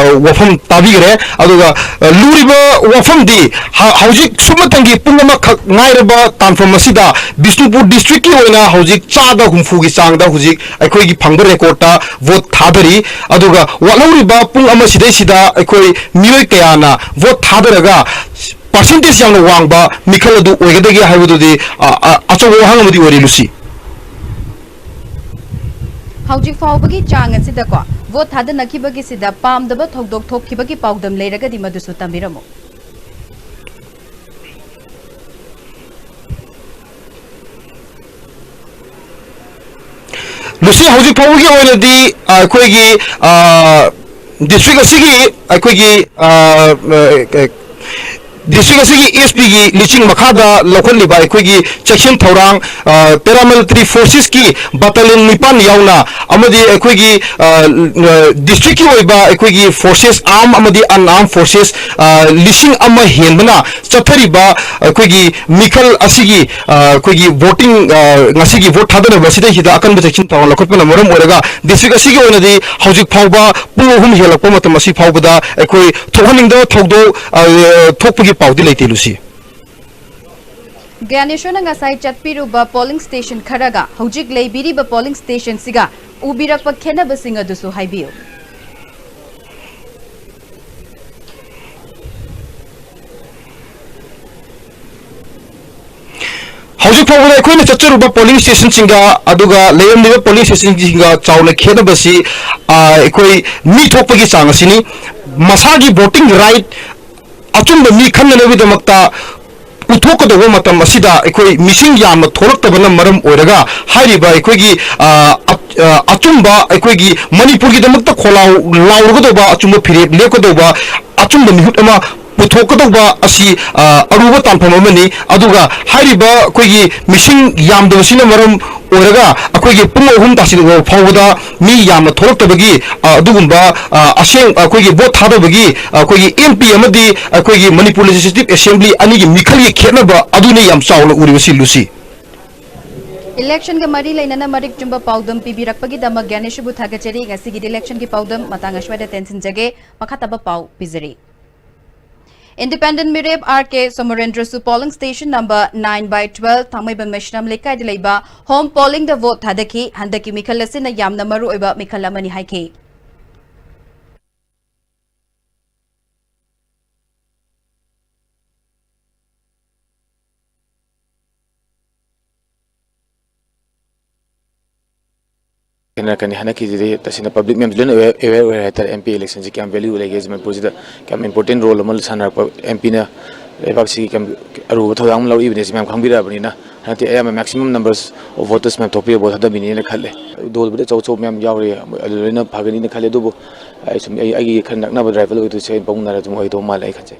ꯋꯥꯐꯝ ꯇꯥꯕꯤꯈ꯭ꯔꯦ꯫ ꯑꯗꯨꯒ, ꯑ, ꯂꯨꯔꯤꯕ ꯋꯥꯐꯝꯗꯤ ꯍ-, ꯍꯧꯖꯤꯛ ꯁꯨꯞꯅꯇꯪꯒꯤ ꯄꯨꯡ ꯑꯃꯈꯛ ꯉꯥꯏꯔꯕ ꯇꯥꯟꯐꯝ ꯑꯁꯤꯗ ꯕꯤꯁꯅꯨꯄꯨꯔ ꯗꯤꯁꯇ꯭ꯔꯤꯛꯀꯤ ꯑꯣꯏꯅ ꯍꯧꯖꯤꯛ ꯆꯥꯗ ꯍꯨꯝꯐꯨꯒꯤ ꯆꯥꯡꯗ ꯍꯧꯖꯤꯛ ꯑꯩꯈꯣꯏꯒꯤ ꯐꯪꯕ ꯔꯦꯀꯣꯔꯠꯇ ꯚꯣꯠ ꯊꯥꯗꯔꯤ꯫ ꯑꯗꯨꯒ ꯋꯥꯠꯍꯧꯔꯤꯕ ꯄꯨꯡ ꯑꯃ ꯁꯤꯗꯩꯁꯤꯗ ꯑꯩꯈꯣꯏ ꯃꯤꯑꯣꯏ ꯀꯌꯥꯅ ꯚꯣꯠ ꯊꯥꯗꯔꯒ ꯄꯥꯔꯁꯦꯟꯇꯦꯖ ꯌꯥꯝꯅ ꯋꯥꯡꯕ ꯃꯤꯈꯜ ꯑꯗꯨ ꯑꯣꯏꯒꯗꯒꯦ ꯍꯥꯏꯕꯗꯨꯗꯤ, ꯑ, ꯑ, ꯑꯆꯧꯕ ꯋꯥꯍꯪ ꯑꯃꯗꯤ ꯑꯣꯏꯔꯤ, ꯂꯨꯁꯤ꯫ ꯍꯧꯖꯤꯛ ꯐꯥꯎꯕꯒꯤ ꯆꯥꯡ ꯑꯁꯤꯗꯀꯣ, ꯚꯣꯠ ꯊꯥꯗꯅꯈꯤꯕꯒꯤꯁꯤꯗ ꯄꯥꯝꯗꯕ ꯊꯧꯗꯣꯛ ꯊꯣꯛꯈꯤꯕꯒꯤ ꯄꯥꯎꯗꯝ ꯂꯩꯔꯒꯗꯤ ꯃꯗꯨꯁꯨ ꯇꯝꯕꯤꯔꯝꯃꯨ꯫ ꯂꯨꯁꯤ, ꯍꯧꯖꯤꯛ ꯐꯥꯎꯕꯒꯤ ꯑꯣꯏꯅꯗꯤ, ꯑ, ꯑꯩꯈꯣꯏꯒꯤ, ꯑ, ꯗꯤꯁꯇ꯭ꯔꯤꯛ ꯑꯁꯤꯒꯤ, ꯑꯩꯈꯣꯏꯒꯤ, ꯑ, ꯑ, ꯗꯤꯁꯇ꯭ꯔꯤꯛ ꯑꯁꯤꯒꯤ ꯑꯦꯁ ꯄꯤꯒꯤ ꯂꯨꯆꯤꯡ ꯃꯈꯥꯗ ꯂꯧꯈꯠꯂꯤꯕ ꯑꯩꯈꯣꯏꯒꯤ ꯆꯦꯛꯁꯤꯟ ꯊꯧꯔꯥꯡ, ꯑ, ꯄꯦꯔꯥꯃꯤꯂꯤꯇꯔꯤ ꯐꯣꯔꯁꯦꯁꯀꯤ ꯕꯠꯇꯥꯂꯤꯌꯟ ꯅꯤꯄꯥꯟ ꯌꯥꯎꯅ, ꯑꯃꯗꯤ ꯑꯩꯈꯣꯏꯒꯤ, ꯑ, ꯑ, ꯗꯤꯁꯇ꯭ꯔꯤꯛꯀꯤ ꯑꯣꯏꯕ ꯑꯩꯈꯣꯏꯒꯤ ꯐꯣꯔꯁꯦꯁ, ꯑꯥꯔꯝ ꯑꯃꯗꯤ ꯑꯟꯑꯥꯔꯝ ꯐꯣꯔꯁꯦꯁ, ꯑ, ꯂꯤꯁꯤꯡ ꯑꯃ ꯍꯦꯟꯕꯅ ꯆꯠꯊꯔꯤꯕ ꯑꯩꯈꯣꯏꯒꯤ ꯃꯤꯈꯜ ꯑꯁꯤꯒꯤ, ꯑ, ꯑꯩꯈꯣꯏꯒꯤ ꯚꯣꯇꯤꯡ, ꯑ, ꯉꯁꯤꯒꯤ ꯚꯣꯠ ꯊꯥꯗꯅꯕ ꯑꯁꯤꯗꯩꯁꯤꯗ ꯑꯀꯟꯕ ꯆꯦꯛꯁꯤꯟ ꯊꯧꯔꯥꯡ ꯂꯧꯈꯠꯄꯅ ꯃꯔꯝ ꯑꯣꯏꯔꯒ ꯗꯤꯁꯇ꯭ꯔꯤꯛ ꯑꯁꯤꯒꯤ ꯑꯣꯏꯅꯗꯤ ꯍꯧꯖꯤꯛ ꯐꯥꯎꯕ ꯄꯨꯡ ꯑꯍꯨꯝ ꯍꯦꯜꯂꯛꯄ ꯃꯇꯝ ꯑꯁꯤ ꯐꯥꯎꯕꯗ ꯑꯩꯈꯣꯏ ꯊꯣꯛꯍꯟꯅꯤꯡꯗꯕ ꯊꯧꯗꯣꯛ, ꯑ, ꯊꯣꯛꯄꯒꯤ ꯄꯥꯎꯗꯤ ꯂꯩꯇꯦ, ꯂꯨꯁꯤ꯫ ꯒ꯭ꯌꯥꯅꯦꯁꯣꯔꯅ ꯉꯁꯥꯏ ꯆꯠꯄꯤꯔꯨꯕ ꯄꯣꯂꯤꯡ ꯁ꯭ꯇꯦꯁꯟ ꯈꯔꯒ ꯍꯧꯖꯤꯛ ꯂꯩꯕꯤꯔꯤꯕ ꯄꯣꯂꯤꯡ ꯁ꯭ꯇꯦꯁꯟꯁꯤꯒ ꯎꯕꯤꯔꯛꯄ ꯈꯦꯠꯅꯕꯁꯤꯡ ꯑꯗꯨꯁꯨ ꯍꯥꯏꯕꯤꯌꯨ꯫ ꯍꯧꯖꯤꯛ ꯐꯥꯎꯕꯗ ꯑꯩꯈꯣꯏꯅ ꯆꯠꯆꯔꯨꯕ ꯄꯣꯂꯤꯡ ꯁ꯭ꯇꯦꯁꯟꯁꯤꯡꯒ ꯑꯗꯨꯒ ꯂꯩꯔꯝꯂꯤꯕ ꯄꯣꯂꯤꯡ ꯁ꯭ꯇꯦꯁꯟꯁꯤꯡꯒ ꯆꯥꯎꯅ ꯈꯦꯠꯅꯕꯁꯤ, ꯑ, ꯑꯩꯈꯣꯏ ꯃꯤ ꯊꯣꯛꯄꯒꯤ ꯆꯥꯡ ꯑꯁꯤꯅꯤ꯫ ꯃꯁꯥꯒꯤ ꯚꯣꯇꯤꯡ ꯔꯥꯏꯠ ꯑꯆꯨꯝꯕ ꯃꯤ ꯈꯟꯅꯅꯕꯒꯤꯗꯃꯛꯇ ꯎꯠꯊꯣꯛꯀꯗꯧꯕ ꯃꯇꯝ ꯑꯁꯤꯗ ꯑꯩꯈꯣꯏ ꯃꯤꯁꯤꯡ ꯌꯥꯝꯅ ꯊꯣꯛꯂꯛꯇꯕꯅ ꯃꯔꯝ ꯑꯣꯏꯔꯒ ꯍꯥꯏꯔꯤꯕ ꯑꯩꯈꯣꯏꯒꯤ, ꯑ, ꯑ, ꯑꯆꯨꯝꯕ, ꯑꯩꯈꯣꯏꯒꯤ ꯃꯅꯤꯄꯨꯔꯒꯤꯗꯃꯛꯇ ꯈꯣꯜꯂꯥꯎ ꯂꯥꯎꯔꯒꯗꯧꯕ, ꯑꯆꯨꯝꯕ ꯐꯤꯔꯦꯞ ꯂꯦꯞꯀꯗꯧꯕ, ꯑꯆꯨꯝꯕ ꯃꯤꯍꯨꯠ ꯑꯃ ꯄꯨꯊꯣꯛꯀꯗꯧꯕ ꯑꯁꯤ, ꯑ, ꯑꯔꯨꯕ ꯇꯥꯟꯐꯝ ꯑꯃꯅꯤ꯫ ꯑꯗꯨꯒ ꯍꯥꯏꯔꯤꯕ ꯑꯩꯈꯣꯏꯒꯤ ꯃꯤꯁꯤꯡ ꯌꯥꯝꯗꯕꯁꯤꯅ ꯃꯔꯝ ꯑꯣꯏꯔꯒ ꯑꯩꯈꯣꯏꯒꯤ ꯄꯨꯡ ꯑꯍꯨꯝ ꯇꯥꯁꯤꯜꯂꯛꯂꯕ ꯐꯥꯎꯕꯗ ꯃꯤ ꯌꯥꯝꯅ ꯊꯣꯛꯂꯛꯇꯕꯒꯤ, ꯑ, ꯑꯗꯨꯒꯨꯝꯕ, ꯑ, ꯑꯁꯦꯡ-, ꯑꯩꯈꯣꯏꯒꯤ ꯚꯣꯠ ꯊꯥꯗꯕꯒꯤ, ꯑꯩꯈꯣꯏꯒꯤ ꯑꯦꯝ ꯄꯤ ꯑꯃꯗꯤ ꯑꯩꯈꯣꯏꯒꯤ ꯃꯅꯤꯄꯨꯔ ꯂꯦꯖꯤꯁꯂꯦꯇꯤꯚ ꯑꯦꯁꯦꯝꯕ꯭ꯂꯤ ꯑꯅꯤꯒꯤ ꯃꯤꯈꯜꯒꯤ ꯈꯦꯠꯅꯕ ꯑꯗꯨꯅꯤ ꯌꯥꯝ ꯆꯥꯎꯅ ꯎꯔꯤꯕꯁꯤ, ꯂꯨꯁꯤ꯫ ꯏꯂꯦꯛꯁꯟꯒ ꯃꯔꯤ ꯂꯩꯅꯅ ꯃꯔꯤꯛ ꯆꯨꯝꯕ ꯄꯥꯎꯗꯝ ꯄꯤꯕꯤꯔꯛꯄꯒꯤꯗꯃꯛ ꯒ꯭ꯌꯥꯅꯦꯁꯕꯨ ꯊꯥꯒꯠꯆꯔꯤ꯫ ꯉꯁꯤꯒꯤꯗꯤ ꯏꯂꯦꯛꯁꯟꯒꯤ ꯄꯥꯎꯗꯝ ꯃꯇꯥꯡ ꯑꯁ꯭ꯋꯥꯏꯗ ꯇꯦꯟꯁꯤꯟꯖꯒꯦ꯫ ꯃꯈꯥ ꯇꯥꯕ ꯄꯥꯎ ꯄꯤꯖꯔꯤ꯫ ꯏꯟꯗꯤꯄꯦꯟꯗꯦꯟꯠ ꯃꯤꯔꯦꯞ ꯑꯥꯔ ꯀꯦ ꯁꯣꯃꯣꯔꯦꯟꯗ꯭ꯔꯁꯨ ꯄꯣꯂꯤꯡ ꯁ꯭ꯇꯦꯁꯟ ꯅꯝꯕꯔ ꯅꯥꯏꯟ ꯕꯥꯏ ꯇ꯭ꯋꯦꯜꯐ ꯊꯥꯡꯃꯩꯕꯟ ꯃꯩꯁꯅꯥꯝ ꯂꯩꯀꯥꯏꯗ ꯂꯩꯕ ꯍꯣꯝ ꯄꯣꯂꯤꯡꯗ ꯚꯣꯠ ꯊꯥꯗꯈꯤ꯫ ꯍꯟꯗꯛꯀꯤ ꯃꯤꯈꯜ ꯑꯁꯤꯅ ꯌꯥꯝꯅ ꯃꯔꯨ ꯑꯣꯏꯕ ꯃꯤꯈꯜ ꯑꯃꯅꯤ ꯍꯥꯏꯈꯤ꯫ ꯈꯦꯠꯅꯔꯛꯀꯅꯤ꯫ ꯍꯟꯗꯛꯀꯤꯁꯤꯗꯤ ꯇꯁꯦꯡꯅ ꯄꯕ꯭ꯂꯤꯛ ꯃꯌꯥꯝꯁꯨ ꯂꯣꯏꯅ ꯑꯦꯋꯦꯌꯔ, ꯑꯦꯋꯦꯌꯔ ꯑꯣꯏꯔꯦ ꯍꯥꯏꯇꯥꯔꯦ꯫ ꯑꯦꯝ ꯄꯤ ꯏꯂꯦꯛꯁꯟꯁꯤ ꯀꯌꯥꯝ ꯚꯦꯂ꯭ꯌꯨ ꯂꯩꯒꯦꯁꯦ ꯃꯅꯤꯄꯨꯔꯁꯤꯗ ꯀꯌꯥꯝ ꯏꯝꯄꯣꯔꯇꯦꯟ ꯔꯣꯜ ꯑꯃ ꯁꯥꯟꯅꯔꯛꯄ, ꯑꯦꯝ ꯄꯤꯅ ꯂꯩꯕꯥꯛꯁꯤꯒꯤ ꯀꯌꯥꯝ ꯑꯔꯨꯕ ꯊꯧꯗꯥꯡ ꯑꯃ ꯂꯧꯔꯛꯏꯕꯅꯦ ꯁꯤ ꯃꯌꯥꯝ ꯈꯪꯕꯤꯔꯛꯑꯕꯅꯤꯅ ꯍꯟꯗꯛꯇꯤ ꯑꯌꯥꯝꯕ ꯃꯦꯛꯁꯤꯃꯝ ꯅꯝꯕꯔꯁ ꯑꯣꯐ ꯚꯣꯇꯔꯁ ꯃꯌꯥꯝ ꯊꯣꯛꯄꯤꯕ ꯚꯣꯠ ꯊꯥꯗꯕꯤꯅꯦꯅ ꯈꯜꯂꯦ꯫ ꯗꯣꯜꯕꯨꯗꯤ ꯑꯆꯧ ꯑꯆꯧꯕ ꯃꯌꯥꯝ ꯌꯥꯎꯔꯤ, ꯑꯗꯨ ꯂꯣꯏꯅ ꯐꯒꯅꯤꯅ ꯈꯜꯂꯦ꯫ ꯑꯗꯨꯕꯨ ꯑꯩ ꯁꯨꯝ ꯑꯩ, ꯑꯩꯒꯤ ꯈꯔ ꯅꯛꯅꯕ ꯗ꯭ꯔꯥꯏꯚꯔ ꯑꯣꯏꯗꯣꯏꯁꯦ ꯑꯩ ꯄꯥꯕꯨꯡ ꯅꯥꯔꯥꯖꯝ ꯑꯣꯏꯗꯧ ꯃꯥꯜꯂꯦ ꯑꯩ ꯈꯟꯖꯩ꯫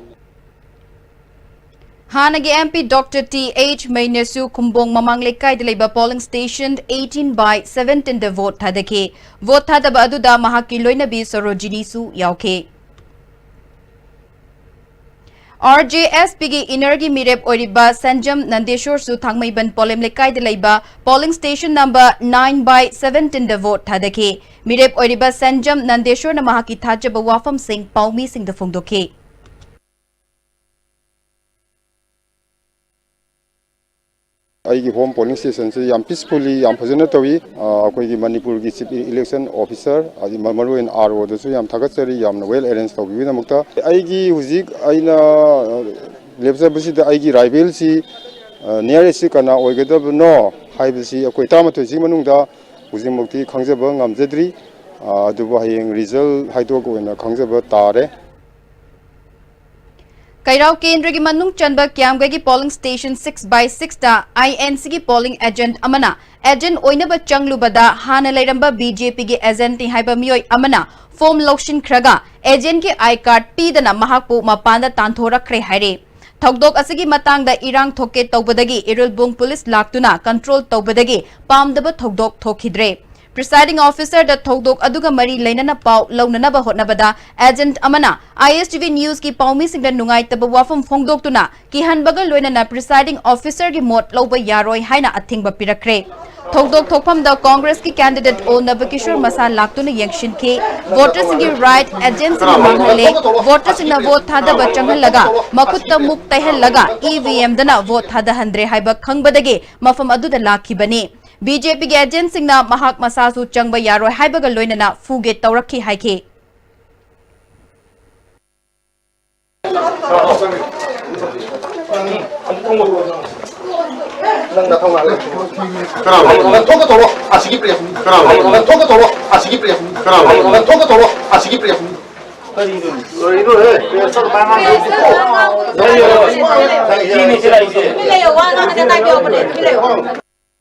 ꯍꯥꯟꯅꯒꯤ M P doctor T H ꯃꯩꯅꯁꯨ ꯈꯨꯝꯕꯣꯡ ꯃꯃꯥꯡ ꯂꯩꯀꯥꯏꯗ ꯂꯩꯕ ꯄꯣꯂꯤꯡ ꯁ꯭ꯇꯦꯁꯟ ꯑꯩꯠꯇꯤꯟ ꯕꯥꯏ ꯁꯚꯦꯟꯇꯤꯟꯗ ꯚꯣꯠ ꯊꯥꯗꯈꯤ꯫ ꯚꯣꯠ ꯊꯥꯗꯕ ꯑꯗꯨꯗ ꯃꯍꯥꯛꯀꯤ ꯂꯣꯏꯅꯕꯤ ꯁꯣꯔꯣꯖꯤꯅꯤꯁꯨ ꯌꯥꯎꯈꯤ꯫ ꯑꯥꯔ ꯖꯦ ꯑꯦꯁ ꯄꯤꯒꯤ ꯏꯟꯅꯔꯒꯤ ꯃꯤꯔꯦꯞ ꯑꯣꯏꯔꯤꯕ ꯁꯦꯟꯖꯝ ꯅꯟꯗꯦꯁꯣꯔꯁꯨ ꯊꯥꯡꯃꯩꯕꯟ ꯄꯣꯂꯦꯝ ꯂꯩꯀꯥꯏꯗ ꯂꯩꯕ ꯄꯣꯂꯤꯡ ꯁ꯭ꯇꯦꯁꯟ ꯅꯝꯕꯔ ꯅꯥꯏꯟ ꯕꯥꯏ ꯁꯚꯦꯟꯇꯤꯟꯗ ꯚꯣꯠ ꯊꯥꯗꯈꯤ꯫ ꯃꯤꯔꯦꯞ ꯑꯣꯏꯔꯤꯕ ꯁꯦꯟꯖꯝ ꯅꯟꯗꯦꯁꯣꯔꯅ ꯃꯍꯥꯛꯀꯤ ꯊꯥꯖꯕ ꯋꯥꯐꯝꯁꯤꯡ ꯄꯥꯎꯃꯤꯁꯤꯡꯗ ꯐꯣꯡꯗꯣꯛꯈꯤ꯫ ꯑꯩꯒꯤ ꯍꯣꯝ ꯄꯣꯂꯤꯡ ꯁ꯭ꯇꯦꯁꯟꯁꯤ ꯌꯥꯝ ꯄꯤꯁꯐꯨꯜꯂꯤ, ꯌꯥꯝ ꯐꯖꯅ ꯇꯧꯏ꯫ ꯑ, ꯑꯩꯈꯣꯏꯒꯤ ꯃꯅꯤꯄꯨꯔꯒꯤ ꯆꯤꯐ ꯏꯂꯦꯛꯁꯟ ꯑꯣꯐꯤꯁꯔ, ꯑꯗꯩ ꯃ-, ꯃꯔꯨꯑꯣꯏꯅ ꯑꯥꯔ ꯑꯣꯗꯁꯨ ꯌꯥꯝ ꯊꯥꯒꯠꯆꯔꯤ, ꯌꯥꯝꯅ ꯋꯦꯜ ꯑꯦꯔꯦꯟꯖ ꯇꯧꯕꯤꯕꯒꯤꯗꯃꯛꯇ꯫ ꯑꯩꯒꯤ ꯍꯧꯖꯤꯛ ꯑꯩꯅ, ꯑ, ꯂꯦꯞꯆꯕꯁꯤꯗ ꯑꯩꯒꯤ ꯔꯥꯏꯕꯦꯜꯁꯤ, ꯑ, ꯅꯤꯌꯔꯦꯁꯁꯤ ꯀꯅꯥ ꯑꯣꯏꯒꯗꯕꯅꯣ ꯍꯥꯏꯕꯁꯤ ꯑꯩꯈꯣꯏ ꯇꯔꯥꯃꯥꯊꯣꯏꯁꯤꯒꯤ ꯃꯅꯨꯡꯗ ꯍꯧꯖꯤꯛꯃꯛꯇꯤ ꯈꯪꯖꯕ ꯉꯝꯖꯗ꯭ꯔꯤ꯫ ꯑ, ꯑꯗꯨꯕꯨ ꯍꯌꯦꯡ ꯔꯤꯖꯜ ꯍꯥꯏꯗꯣꯛꯑꯒ ꯑꯣꯏꯅ ꯈꯪꯖꯕ ꯇꯥꯔꯦ꯫ ꯀꯩꯔꯥꯎ ꯀꯦꯟꯗ꯭ꯔꯒꯤ ꯃꯅꯨꯡ ꯆꯟꯕ ꯀ꯭ꯌꯥꯝꯒꯩꯒꯤ polling station six by six ꯇ ꯑꯥꯏ ꯑꯦꯟ ꯁꯤꯒꯤ ꯄꯣꯂꯤꯡ ꯑꯦꯖꯦꯟꯠ ꯑꯃꯅ ꯑꯦꯖꯦꯟꯠ ꯑꯣꯏꯅꯕ ꯆꯪꯂꯨꯕꯗ ꯍꯥꯟꯅ ꯂꯩꯔꯝꯕ ꯕꯤ ꯖꯦ ꯄꯤꯒꯤ ꯑꯦꯖꯦꯟꯠꯅꯤ ꯍꯥꯏꯕ ꯃꯤꯑꯣꯏ ꯑꯃꯅ ꯐꯣꯔꯝ ꯂꯧꯁꯤꯟꯈ꯭ꯔꯒ ꯑꯦꯖꯦꯟꯠꯀꯤ ꯑꯥꯏ ꯀꯥꯔꯗ ꯄꯤꯗꯅ ꯃꯍꯥꯛꯄꯨ ꯃꯄꯥꯟꯗ ꯇꯥꯟꯊꯣꯔꯛꯈ꯭ꯔꯦ ꯍꯥꯏꯔꯦ꯫ ꯊꯧꯗꯣꯛ ꯑꯁꯤꯒꯤ ꯃꯇꯥꯡꯗ ꯏꯔꯥꯡ ꯊꯣꯛꯀꯦ ꯇꯧꯕꯗꯒꯤ ꯏꯔꯤꯜꯕꯨꯡ ꯄꯨꯂꯤꯁ ꯂꯥꯛꯇꯨꯅ ꯀꯟꯇ꯭ꯔꯣꯜ ꯇꯧꯕꯗꯒꯤ ꯄꯥꯝꯗꯕ ꯊꯧꯗꯣꯛ ꯊꯣꯛꯈꯤꯗ꯭ꯔꯦ꯫ ꯄ꯭ꯔꯤꯁꯥꯏꯗꯤꯡ ꯑꯣꯐꯤꯁꯔꯗ ꯊꯧꯗꯣꯛ ꯑꯗꯨꯒ ꯃꯔꯤ ꯂꯩꯅꯅ ꯄꯥꯎ ꯂꯧꯅꯅꯕ ꯍꯣꯠꯅꯕꯗ ꯑꯦꯖꯦꯟꯠ ꯑꯃꯅ ꯑꯥꯏ ꯑꯦꯁ ꯇꯤ ꯚꯤ ꯅ꯭ꯌꯨꯁꯀꯤ ꯄꯥꯎꯃꯤꯁꯤꯡꯗ ꯅꯨꯡꯉꯥꯏꯇꯕ ꯋꯥꯐꯝ ꯐꯣꯡꯗꯣꯛꯇꯨꯅ ꯀꯤꯍꯟꯕꯒ ꯂꯣꯏꯅꯅ ꯄ꯭ꯔꯤꯁꯥꯏꯗꯤꯡ ꯑꯣꯐꯤꯁꯔꯒꯤ ꯃꯣꯠ ꯂꯧꯕ ꯌꯥꯔꯣꯏ ꯍꯥꯏꯅ ꯑꯊꯤꯡꯕ ꯄꯤꯔꯛꯈ꯭ꯔꯦ꯫ ꯊꯧꯗꯣꯛ ꯊꯣꯛꯐꯝꯗ ꯀꯣꯡꯒ꯭ꯔꯦꯁꯀꯤ ꯀꯦꯟꯗꯤꯗꯦꯠ ꯑꯣ ꯅꯕꯀꯤꯁꯣꯔ ꯃꯁꯥ ꯂꯥꯛꯇꯨꯅ ꯌꯦꯡꯁꯤꯟꯈꯤ꯫ ꯚꯣꯇꯔꯁꯤꯡꯒꯤ ꯔꯥꯏꯠ ꯑꯦꯖꯦꯟꯠꯁꯤꯡꯅ ꯃꯥꯡꯍꯜꯂꯦ꯫ ꯚꯣꯇꯔꯁꯤꯡꯅ ꯚꯣꯠ ꯊꯥꯗꯕ ꯆꯪꯍꯜꯂꯒ ꯃꯈꯨꯠꯇ ꯃꯨꯛ ꯇꯩꯍꯜꯂꯒ ꯏ ꯚꯤ ꯑꯦꯝꯗꯅ ꯚꯣꯠ ꯊꯥꯗꯍꯟꯗ꯭ꯔꯦ ꯍꯥꯏꯕ ꯈꯪꯕꯗꯒꯤ ꯃꯐꯝ ꯑꯗꯨꯗ ꯂꯥꯛꯈꯤꯕꯅꯤ꯫ ꯕꯤ ꯖꯦ ꯄꯤꯒꯤ ꯑꯦꯖꯦꯟꯠꯁꯤꯡꯅ ꯃꯍꯥꯛ ꯃꯁꯥꯁꯨ ꯆꯪꯕ ꯌꯥꯔꯣꯏ ꯍꯥꯏꯕꯒ ꯂꯣꯏꯅꯅ ꯐꯨꯒꯦ ꯇꯧꯔꯛꯈꯤ ꯍꯥꯏꯈꯤ꯫ ꯅꯪ ꯅꯊꯧ ꯂꯥꯛꯂꯦ꯫ ꯀꯅꯥꯅꯣ? ꯅꯪ ꯊꯣꯛꯀ ꯊꯣꯛꯂꯣ꯫ ꯑꯁꯤꯒꯤ ꯄ꯭ꯔꯦꯁꯅꯤ꯫ ꯀꯅꯥꯅꯣ? ꯅꯪ ꯊꯣꯛꯀ ꯊꯣꯛꯂꯣ꯫ ꯑꯁꯤꯒꯤ ꯄ꯭ꯔꯦꯁꯅꯤ꯫ ꯀꯅꯥꯅꯣ? ꯅꯪ ꯊꯣꯛꯀ ꯊꯣꯛꯂꯣ꯫ ꯑꯁꯤꯒꯤ ꯄ꯭ꯔꯦꯁꯅꯤ꯫ ꯀꯔꯤꯅꯣ? ꯀꯔꯤꯅꯣ, ꯍꯦ? ꯄ꯭ꯔꯦꯁꯇ ꯃꯥ ꯉꯥꯡꯗꯣꯏꯁꯤꯕꯣ? ꯀꯔꯤꯅꯣ? ꯅꯪ ꯁꯤꯅꯤ ꯁꯤ ꯂꯥꯛꯏꯁꯦ꯫ ꯇꯨꯃꯤꯟ ꯂꯩꯌꯣ, ꯋꯥ ꯉꯥꯡꯉꯗꯤ ꯉꯥꯏꯕꯤꯌꯣ, ꯇꯨꯃꯤꯟ ꯂꯩꯌꯣ꯫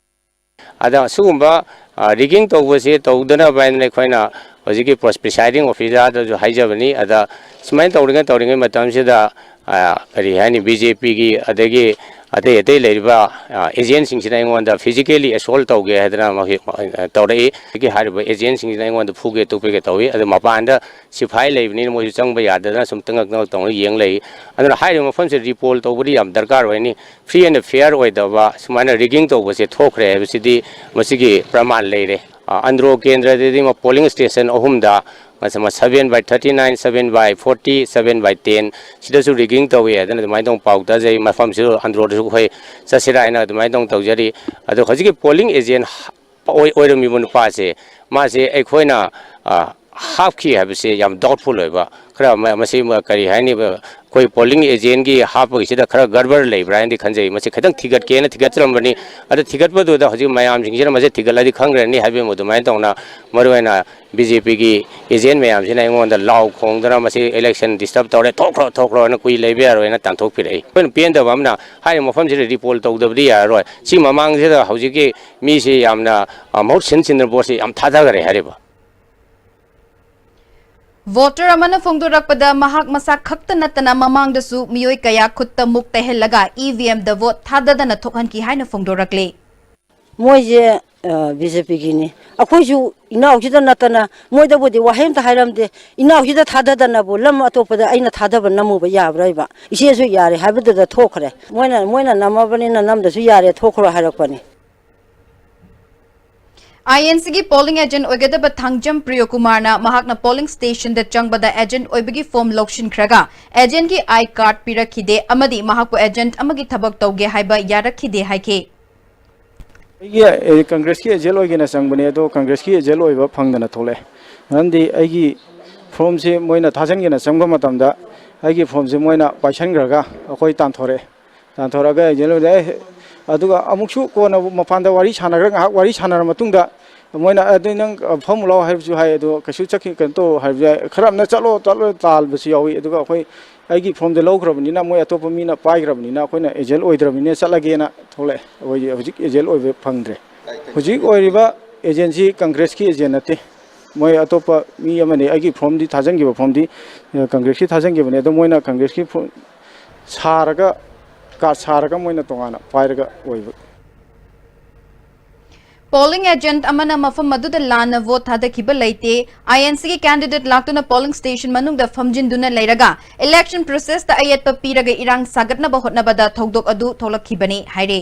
ꯑꯗ ꯁꯤꯒꯨꯝꯕ, ꯑ, ꯔꯤꯒꯤꯡ ꯇꯧꯕꯁꯦ ꯇꯧꯗꯅꯕ ꯍꯥꯏꯅ ꯑꯩꯈꯣꯏꯅ ꯍꯧꯖꯤꯛꯀꯤ ꯄ꯭ꯔꯣꯁ-, ꯄ꯭ꯔꯤꯁꯥꯏꯗꯤꯡ ꯑꯣꯐꯤꯁꯥꯔꯗꯁꯨ ꯍꯥꯏꯖꯕꯅꯤ꯫ ꯑꯗ ꯁꯨꯃꯥꯏꯅ ꯇꯧꯔꯤꯉꯩ, ꯇꯧꯔꯤꯉꯩ ꯃꯇꯝꯁꯤꯗ, ꯑ, ꯀꯔꯤ ꯍꯥꯏꯅꯤ, ꯕꯤ ꯖꯦ ꯄꯤꯒꯤ ꯑꯗꯒꯤ ꯑꯇꯩ ꯑꯇꯩ ꯂꯩꯔꯤꯕ, ꯑ, ꯑꯦꯖꯦꯟꯁꯤꯡꯁꯤꯅ ꯑꯩꯉꯣꯟꯗ ꯐꯤꯖꯤꯀꯦꯂꯤ ꯑꯦꯁꯣꯜ ꯇꯧꯒꯦ ꯍꯥꯏꯗꯅ ꯃꯈꯣꯏ, ꯑ, ꯇꯧꯔꯛꯏ꯫ ꯍꯧꯖꯤꯛꯀꯤ ꯍꯥꯏꯔꯤꯕ ꯑꯦꯖꯦꯟꯁꯤꯡꯁꯤꯅ ꯑꯩꯉꯣꯟꯗ ꯐꯨꯒꯦ ꯇꯨꯞꯀꯦ ꯇꯧꯏ꯫ ꯑꯗꯨ ꯃꯄꯥꯟꯗ ꯁꯤꯐꯥꯏ ꯂꯩꯕꯅꯤꯅ ꯃꯣꯏꯁꯨ ꯆꯪꯕ ꯌꯥꯗꯗꯅ ꯁꯨꯝ ꯇꯉꯛ ꯇꯉꯛ ꯇꯧꯅ ꯌꯦꯡ ꯂꯩ꯫ ꯑꯗꯨꯅ ꯍꯥꯏꯔꯤꯕ ꯃꯐꯝꯁꯦ ꯔꯤꯄꯣꯜ ꯇꯧꯕꯗꯤ ꯌꯥꯝ ꯗꯔꯀꯥꯔ ꯑꯣꯏꯅꯤ꯫ ꯐ꯭ꯔꯤ ꯑꯦꯟ ꯐꯤꯌꯔ ꯑꯣꯏꯗꯕ ꯁꯨꯃꯥꯏꯅ ꯔꯤꯒꯤꯡ ꯇꯧꯕꯁꯦ ꯊꯣꯛꯈ꯭ꯔꯦ ꯍꯥꯏꯕꯁꯤꯗꯤ ꯃꯁꯤꯒꯤ ꯄ꯭ꯔꯃꯥꯟ ꯂꯩꯔꯦ꯫ ꯑ, ꯑꯟꯗ꯭ꯔꯣ ꯀꯦꯟꯗ꯭ꯔꯗꯗꯤ ꯃ-, ꯄꯣꯂꯤꯡ ꯁ꯭ꯇꯦꯁꯟ ꯑꯍꯨꯝꯗ ꯃꯁ- ꯃ- seven by thirty nine, seven by forty, seven by ten ꯁꯤꯗꯁꯨ rigging ꯇꯧꯏ ꯍꯥꯏꯗꯅ ꯑꯗꯨꯃꯥꯏꯅ ꯇꯧꯅ ꯄꯥꯎ ꯇꯥꯖꯩ꯫ ꯃꯐꯝꯁꯤꯗ ꯑꯟꯗ꯭ꯔꯣꯗꯁꯨ ꯑꯩꯈꯣꯏ ꯆꯠꯁꯤꯔꯥ ꯍꯥꯏꯅ ꯑꯗꯨꯃꯥꯏꯅ ꯇꯧꯅ ꯇꯧꯖꯔꯤ꯫ ꯑꯗꯣ ꯍꯧꯖꯤꯛꯀꯤ polling agent ꯑꯣꯏ- ꯑꯣꯏꯔꯝꯃꯤꯕ ꯅꯨꯄꯥꯁꯦ, ꯃꯥꯁꯦ ꯑꯩꯈꯣꯏꯅ, ꯑ, ꯍꯥꯞꯈꯤ ꯍꯥꯏꯕꯁꯦ ꯌꯥꯝ doubtful ꯑꯣꯏꯕ꯫ ꯈꯔ ꯃ- ꯃꯁꯤ ꯃ- ꯀꯔꯤ ꯍꯥꯏꯅꯤ, ꯑꯩꯈꯣꯏ polling agentꯒꯤ ꯍꯥꯞꯄꯒꯤꯁꯤꯗ ꯈꯔ ꯒꯔꯕꯔ ꯂꯩꯕ꯭ꯔꯥ ꯍꯥꯏꯅꯗꯤ ꯈꯟꯖꯩ꯫ ꯃꯁꯤ ꯈꯤꯇꯪ ꯊꯤꯒꯠꯀꯦꯅ ꯊꯤꯒꯠꯆꯔꯝꯕꯅꯤ꯫ ꯑꯗꯣ ꯊꯤꯒꯠꯄꯗꯨꯗ ꯍꯧꯖꯤꯛ ꯃꯌꯥꯝꯁꯤꯡꯁꯤꯅ ꯃꯁꯤ ꯊꯤꯒꯠꯂꯗꯤ ꯈꯪꯈ꯭ꯔꯅꯤ ꯍꯥꯏꯕ ꯑꯃ ꯑꯗꯨꯃꯥꯏꯅ ꯇꯧꯅ, ꯃꯔꯨꯑꯣꯏꯅ BJPꯒꯤ agent ꯃꯌꯥꯝꯁꯤꯅ ꯑꯩꯉꯣꯟꯗ ꯂꯥꯎ ꯈꯣꯡꯗꯅ "ꯃꯁꯤ election disturb ꯇꯧꯔꯦ, ꯊꯣꯛꯈ꯭ꯔꯣ, ꯊꯣꯛꯈ꯭ꯔꯣꯅ ꯀꯨꯏ ꯂꯩꯕ ꯌꯥꯔꯣꯏꯅ" ꯇꯥꯟꯊꯣꯛꯄꯤꯔꯛꯏ꯫ ꯑꯩꯈꯣꯏꯅ ꯄꯦꯟꯗꯕ ꯑꯃꯅ, ꯍꯥꯏꯔꯤꯕ ꯃꯐꯝꯁꯤꯗ repoll ꯇꯧꯗꯕꯗꯤ ꯌꯥꯔꯔꯣꯏ꯫ ꯁꯤ ꯃꯃꯥꯡꯁꯤꯗ ꯍꯧꯖꯤꯛꯀꯤ ꯃꯤꯁꯤ ꯌꯥꯝꯅ, ꯑ, ꯃꯍꯨꯠ ꯁꯤꯟ ꯁꯤꯟꯗꯅ ꯚꯣꯠꯁꯤ ꯌꯥꯝ ꯊꯥꯗꯈꯔꯦ ꯍꯥꯏꯔꯤꯕ꯫ ꯚꯣꯇꯔ ꯑꯃꯅ ꯐꯣꯡꯗꯣꯔꯛꯄꯗ, ꯃꯍꯥꯛ ꯃꯁꯥ ꯈꯛꯇ ꯅꯠꯇꯅ ꯃꯃꯥꯡꯗꯁꯨ ꯃꯤꯑꯣꯏ ꯀꯌꯥ ꯈꯨꯠꯇ ꯃꯨꯛ ꯇꯩꯍꯜꯂꯒ EVMꯗ ꯚꯣꯠ ꯊꯥꯗꯗꯅ ꯊꯣꯛꯍꯟꯈꯤ ꯍꯥꯏꯅ ꯐꯣꯡꯗꯣꯔꯛꯂꯤ꯫ ꯃꯣꯏꯁꯦ BJPꯒꯤꯅꯤ꯫ ꯑꯩꯈꯣꯏꯁꯨ ꯏꯅꯥꯎꯁꯤꯗ ꯅꯠꯇꯅ ꯃꯣꯏꯗꯕꯨꯗꯤ ꯋꯥꯍꯩ ꯑꯝꯇ ꯍꯥꯏꯔꯝꯗꯦ꯫ ꯏꯅꯥꯎꯁꯤꯗ ꯊꯥꯗꯗꯅꯕꯨ ꯂꯝ ꯑꯇꯣꯞꯄꯗ ꯑꯩꯅ ꯊꯥꯗꯕ ꯅꯝꯃꯨꯕ ꯌꯥꯕ꯭ꯔꯥ ꯍꯥꯏꯕ? ꯏꯆꯦꯁꯨ ꯌꯥꯔꯦ ꯍꯥꯏꯕꯗꯨꯗ ꯊꯣꯛꯈ꯭ꯔꯦ꯫ ꯃꯣꯏꯅ ꯃꯣꯏꯅ ꯅꯝꯃꯕꯅꯤꯅ ꯅꯝꯗꯁꯨ ꯌꯥꯔꯦ, ꯊꯣꯛꯈ꯭ꯔꯣ ꯍꯥꯏꯔꯛꯄꯅꯤ꯫ INCꯒꯤ polling agent ꯑꯣꯏꯒꯗꯕ ꯊꯥꯡꯖꯝ ꯄ꯭ꯔꯤꯌꯣꯀꯨꯃꯥꯔꯅ ꯃꯍꯥꯛꯅ polling stationꯗ ꯆꯪꯕꯗ agent ꯑꯣꯏꯕꯒꯤ form ꯂꯧꯁꯤꯟꯈ꯭ꯔꯒ agentꯒꯤ I card ꯄꯤꯔꯛꯈꯤꯗꯦ ꯑꯃꯗꯤ ꯃꯍꯥꯛꯄꯨ agent ꯑꯃꯒꯤ ꯊꯕꯛ ꯇꯧꯒꯦ ꯍꯥꯏꯕ ꯌꯥꯔꯛꯈꯤꯗꯦ ꯍꯥꯏꯈꯤ꯫ ꯑꯩꯒꯤ ꯑꯦ, Congressꯀꯤ agent ꯑꯣꯏꯒꯦꯅ ꯆꯪꯕꯅꯦ, ꯑꯗꯣ Congressꯀꯤ agent ꯑꯣꯏꯕ ꯐꯪꯗꯅ ꯊꯣꯛꯂꯛꯑꯦ꯫ ꯃꯔꯝꯗꯤ ꯑꯩꯒꯤ formꯁꯦ ꯃꯣꯏꯅ ꯊꯥꯖꯤꯟꯒꯦꯅ ꯆꯪꯕ ꯃꯇꯝꯗ ꯑꯩꯒꯤ formꯁꯦ ꯃꯣꯏꯅ ꯄꯥꯏꯁꯟꯈ꯭ꯔꯒ ꯑꯩꯈꯣꯏ ꯇꯥꯟꯊꯣꯔꯛꯑꯦ꯫ ꯇꯥꯟꯊꯣꯔꯛꯑꯒ agent ꯑꯣꯏꯕꯗ, "ꯑꯦ, ꯑꯗꯨꯒ ꯑꯃꯨꯛꯁꯨ ꯀꯣꯟꯅ ꯃꯄꯥꯟꯗ ꯋꯥꯔꯤ ꯁꯥꯟꯅꯈ꯭ꯔ ꯉꯥꯏꯍꯥꯛ ꯋꯥꯔꯤ ꯁꯥꯟꯅꯔ ꯃꯇꯨꯡꯗ ꯃꯣꯏꯅ, 'ꯑꯗꯨ ꯅꯪ ꯐꯝꯃꯨ ꯂꯥꯎ' ꯍꯥꯏꯕꯁꯨ ꯍꯥꯏ, ꯑꯗꯣ ꯀꯩꯁꯨ ꯆꯠꯈꯤ ꯀꯩꯅꯣ ꯇꯧ ꯍꯥꯏꯕꯁꯨ ꯌꯥꯏ, ꯈꯔ ꯑꯃꯅ 'ꯆꯠꯂꯣ, ꯆꯠꯂꯣ' ꯇꯥꯜꯕꯁꯨ ꯌꯥꯎꯏ꯫ ꯑꯗꯨꯒ ꯑꯩꯈꯣꯏ ꯑꯩꯒꯤ formꯗꯣ ꯂꯧꯈ꯭ꯔꯕꯅꯤꯅ ꯃꯣꯏ ꯑꯇꯣꯞꯄ ꯃꯤꯅ ꯄꯥꯏꯈ꯭ꯔꯕꯅꯤꯅ ꯑꯩꯈꯣꯏꯅ agent ꯑꯣꯏꯗ꯭ꯔꯕꯅꯤꯅ ꯆꯠꯂꯒꯦꯅ ꯊꯣꯛꯂꯛꯑꯦ꯫ ꯑꯩꯈꯣꯏꯗꯤ ꯍꯧꯖꯤꯛ agent ꯑꯣꯏꯕ ꯐꯪꯗ꯭ꯔꯦ꯫ ꯍꯧꯖꯤꯛ ꯑꯣꯏꯔꯤꯕ agentꯁꯤ Congressꯀꯤ agent ꯅꯠꯇꯦ, ꯃꯣꯏ ꯑꯇꯣꯞꯄ ꯃꯤ ꯑꯃꯅꯤ꯫ ꯑꯩꯒꯤ formꯗꯤ ꯊꯥꯖꯤꯟꯈꯤꯕ formꯗꯤ Congressꯀꯤ ꯊꯥꯖꯤꯟꯈꯤꯕꯅꯦ, ꯑꯗꯣ ꯃꯣꯏꯅ Congressꯀꯤ form ꯁꯥꯔꯒ, card ꯁꯥꯔꯒ ꯃꯣꯏꯅ ꯇꯣꯉꯥꯟꯅ ꯄꯥꯏꯔꯒ ꯑꯣꯏꯕ꯫ Polling agent ꯑꯃꯅ ꯃꯐꯝ ꯑꯗꯨꯗ ꯂꯥꯟꯅ ꯚꯣꯠ ꯊꯥꯗꯈꯤꯕ ꯂꯩꯇꯦ꯫ INCꯒꯤ candidate ꯂꯥꯛꯇꯨꯅ polling station ꯃꯅꯨꯡꯗ ꯐꯝꯖꯤꯟꯗꯨꯅ ꯂꯩꯔꯒ election processꯇ ꯑꯌꯦꯠꯄ ꯄꯤꯔꯒ ꯏꯔꯥꯡ ꯁꯥꯒꯠꯅꯕ ꯍꯣꯠꯅꯕꯗ ꯊꯧꯗꯣꯛ ꯑꯗꯨ ꯊꯣꯛꯂꯛꯈꯤꯕꯅꯤ ꯍꯥꯏꯔꯤ꯫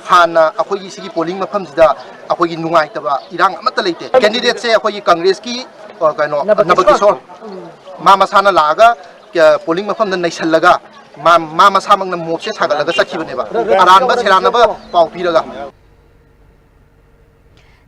ꯍꯥꯟꯅ ꯑꯩꯈꯣꯏꯒꯤ ꯁꯤꯒꯤ polling ꯃꯐꯝꯁꯤꯗ ꯑꯩꯈꯣꯏꯒꯤ ꯅꯨꯡꯉꯥꯏꯇꯕ ꯏꯔꯥꯡ ꯑꯃꯠꯇ ꯂꯩꯇꯦ꯫ Candidateꯁꯦ ꯑꯩꯈꯣꯏꯒꯤ Congressꯀꯤ ꯑ, ꯀꯩꯅꯣ, ꯅꯕꯀꯤꯁꯣꯔ꯫ ꯅꯕꯀꯤꯁꯣꯔ꯫ ꯃꯥ ꯃꯁꯥꯅ ꯂꯥꯛꯑꯒ, ꯑ, polling ꯃꯐꯝꯗ ꯅꯩꯁꯜꯂꯒ, ꯃꯥ, ꯃꯥ ꯃꯁꯥꯃꯛꯅ ꯃꯣꯞꯁꯦ ꯁꯥꯒꯠꯂꯒ ꯆꯠꯈꯤꯕꯅꯦꯕ꯫ ꯑꯔꯥꯟꯕ ꯁꯦꯔꯥꯟꯅꯕ ꯄꯥꯎ ꯄꯤꯔꯒ꯫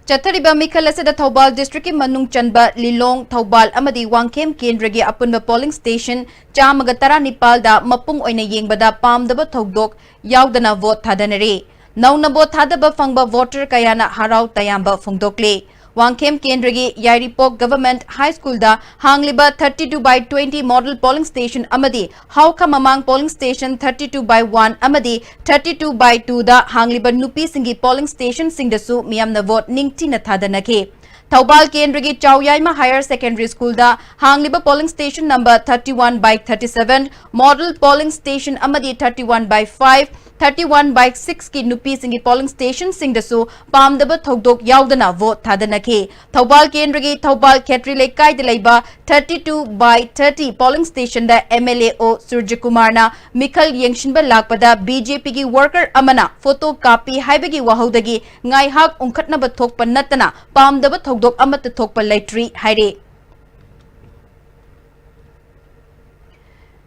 ꯆꯠꯊꯔꯤꯕ ꯃꯤꯈꯜ ꯑꯁꯤꯗ ꯊꯧꯕꯥꯜ districtꯀꯤ ꯃꯅꯨꯡ ꯆꯟꯕ ꯂꯤꯂꯣꯡ, ꯊꯧꯕꯥꯜ ꯑꯃꯗꯤ ꯋꯥꯡꯈꯦꯝ ꯀꯦꯟꯗ꯭ꯔꯒꯤ ꯑꯄꯨꯟꯕ polling station ꯆꯥꯝꯃꯒ ꯇꯔꯥꯅꯤꯄꯥꯜꯗ ꯃꯄꯨꯡ ꯑꯣꯏꯅ ꯌꯦꯡꯕꯗ ꯄꯥꯝꯗꯕ ꯊꯧꯗꯣꯛ ꯌꯥꯎꯗꯅ vote ꯊꯥꯗꯅꯔꯤ꯫ ꯅꯧꯅ vote ꯊꯥꯗꯕ ꯐꯪꯕ voter ꯀꯌꯥꯅ ꯍꯔꯥꯎ ꯇꯌꯥꯝꯕ ꯐꯣꯡꯗꯣꯛꯂꯤ꯫ ꯋꯥꯡꯈꯦꯝ ꯀꯦꯟꯗ꯭ꯔꯒꯤ ꯌꯥꯏꯔꯤꯄꯣꯛ Government High Schoolꯗ ꯍꯥꯡꯂꯤꯕ thirty two by twenty model polling station ꯑꯃꯗꯤ ꯍꯥꯎꯈ ꯃꯃꯥꯡ polling station thirty two by one ꯑꯃꯗꯤ thirty two by twoꯗ ꯍꯥꯡꯂꯤꯕ ꯅꯨꯄꯤꯁꯤꯡꯒꯤ polling stationꯁꯤꯡꯗꯁꯨ ꯃꯤꯌꯥꯝꯅ vote ꯅꯤꯡꯊꯤꯅ ꯊꯥꯗꯅꯈꯤ꯫ ꯊꯧꯕꯥꯜ ꯀꯦꯟꯗ꯭ꯔꯒꯤ ꯆꯥꯎꯌꯥꯏꯃ Higher Secondary Schoolꯗ ꯍꯥꯡꯂꯤꯕ polling station number thirty one by thirty seven, model polling station ꯑꯃꯗꯤ thirty one by five, thirty one by sixꯀꯤ ꯅꯨꯄꯤꯁꯤꯡꯒꯤ polling stationꯁꯤꯡꯗꯁꯨ ꯄꯥꯝꯗꯕ ꯊꯧꯗꯣꯛ ꯌꯥꯎꯗꯅ vote ꯊꯥꯗꯅꯈꯤ꯫ ꯊꯧꯕꯥꯜ ꯀꯦꯟꯗ꯭ꯔꯒꯤ ꯊꯧꯕꯥꯜ ꯈꯦꯇ꯭ꯔꯤ ꯂꯩꯀꯥꯏꯗ ꯂꯩꯕ thirty two by thirty polling stationꯗ MLAO ꯁꯨꯔꯖꯀꯨꯃꯥꯔꯅ ꯃꯤꯈꯜ ꯌꯦꯡꯁꯤꯟꯕ ꯂꯥꯛꯄꯗ BJPꯒꯤ worker ꯑꯃꯅ photo ꯀꯥꯞꯄꯤ ꯍꯥꯏꯕꯒꯤ ꯋꯥꯍꯧꯗꯒꯤ ꯉꯥꯏꯍꯥꯛ ꯎꯪꯈꯠꯅꯕ ꯊꯣꯛꯄ ꯅꯠꯇꯅ ꯄꯥꯝꯗꯕ ꯊꯧꯗꯣꯛ ꯑꯃꯠꯇ ꯊꯣꯛꯄ ꯂꯩꯇ꯭ꯔꯤ ꯍꯥꯏꯔꯤ꯫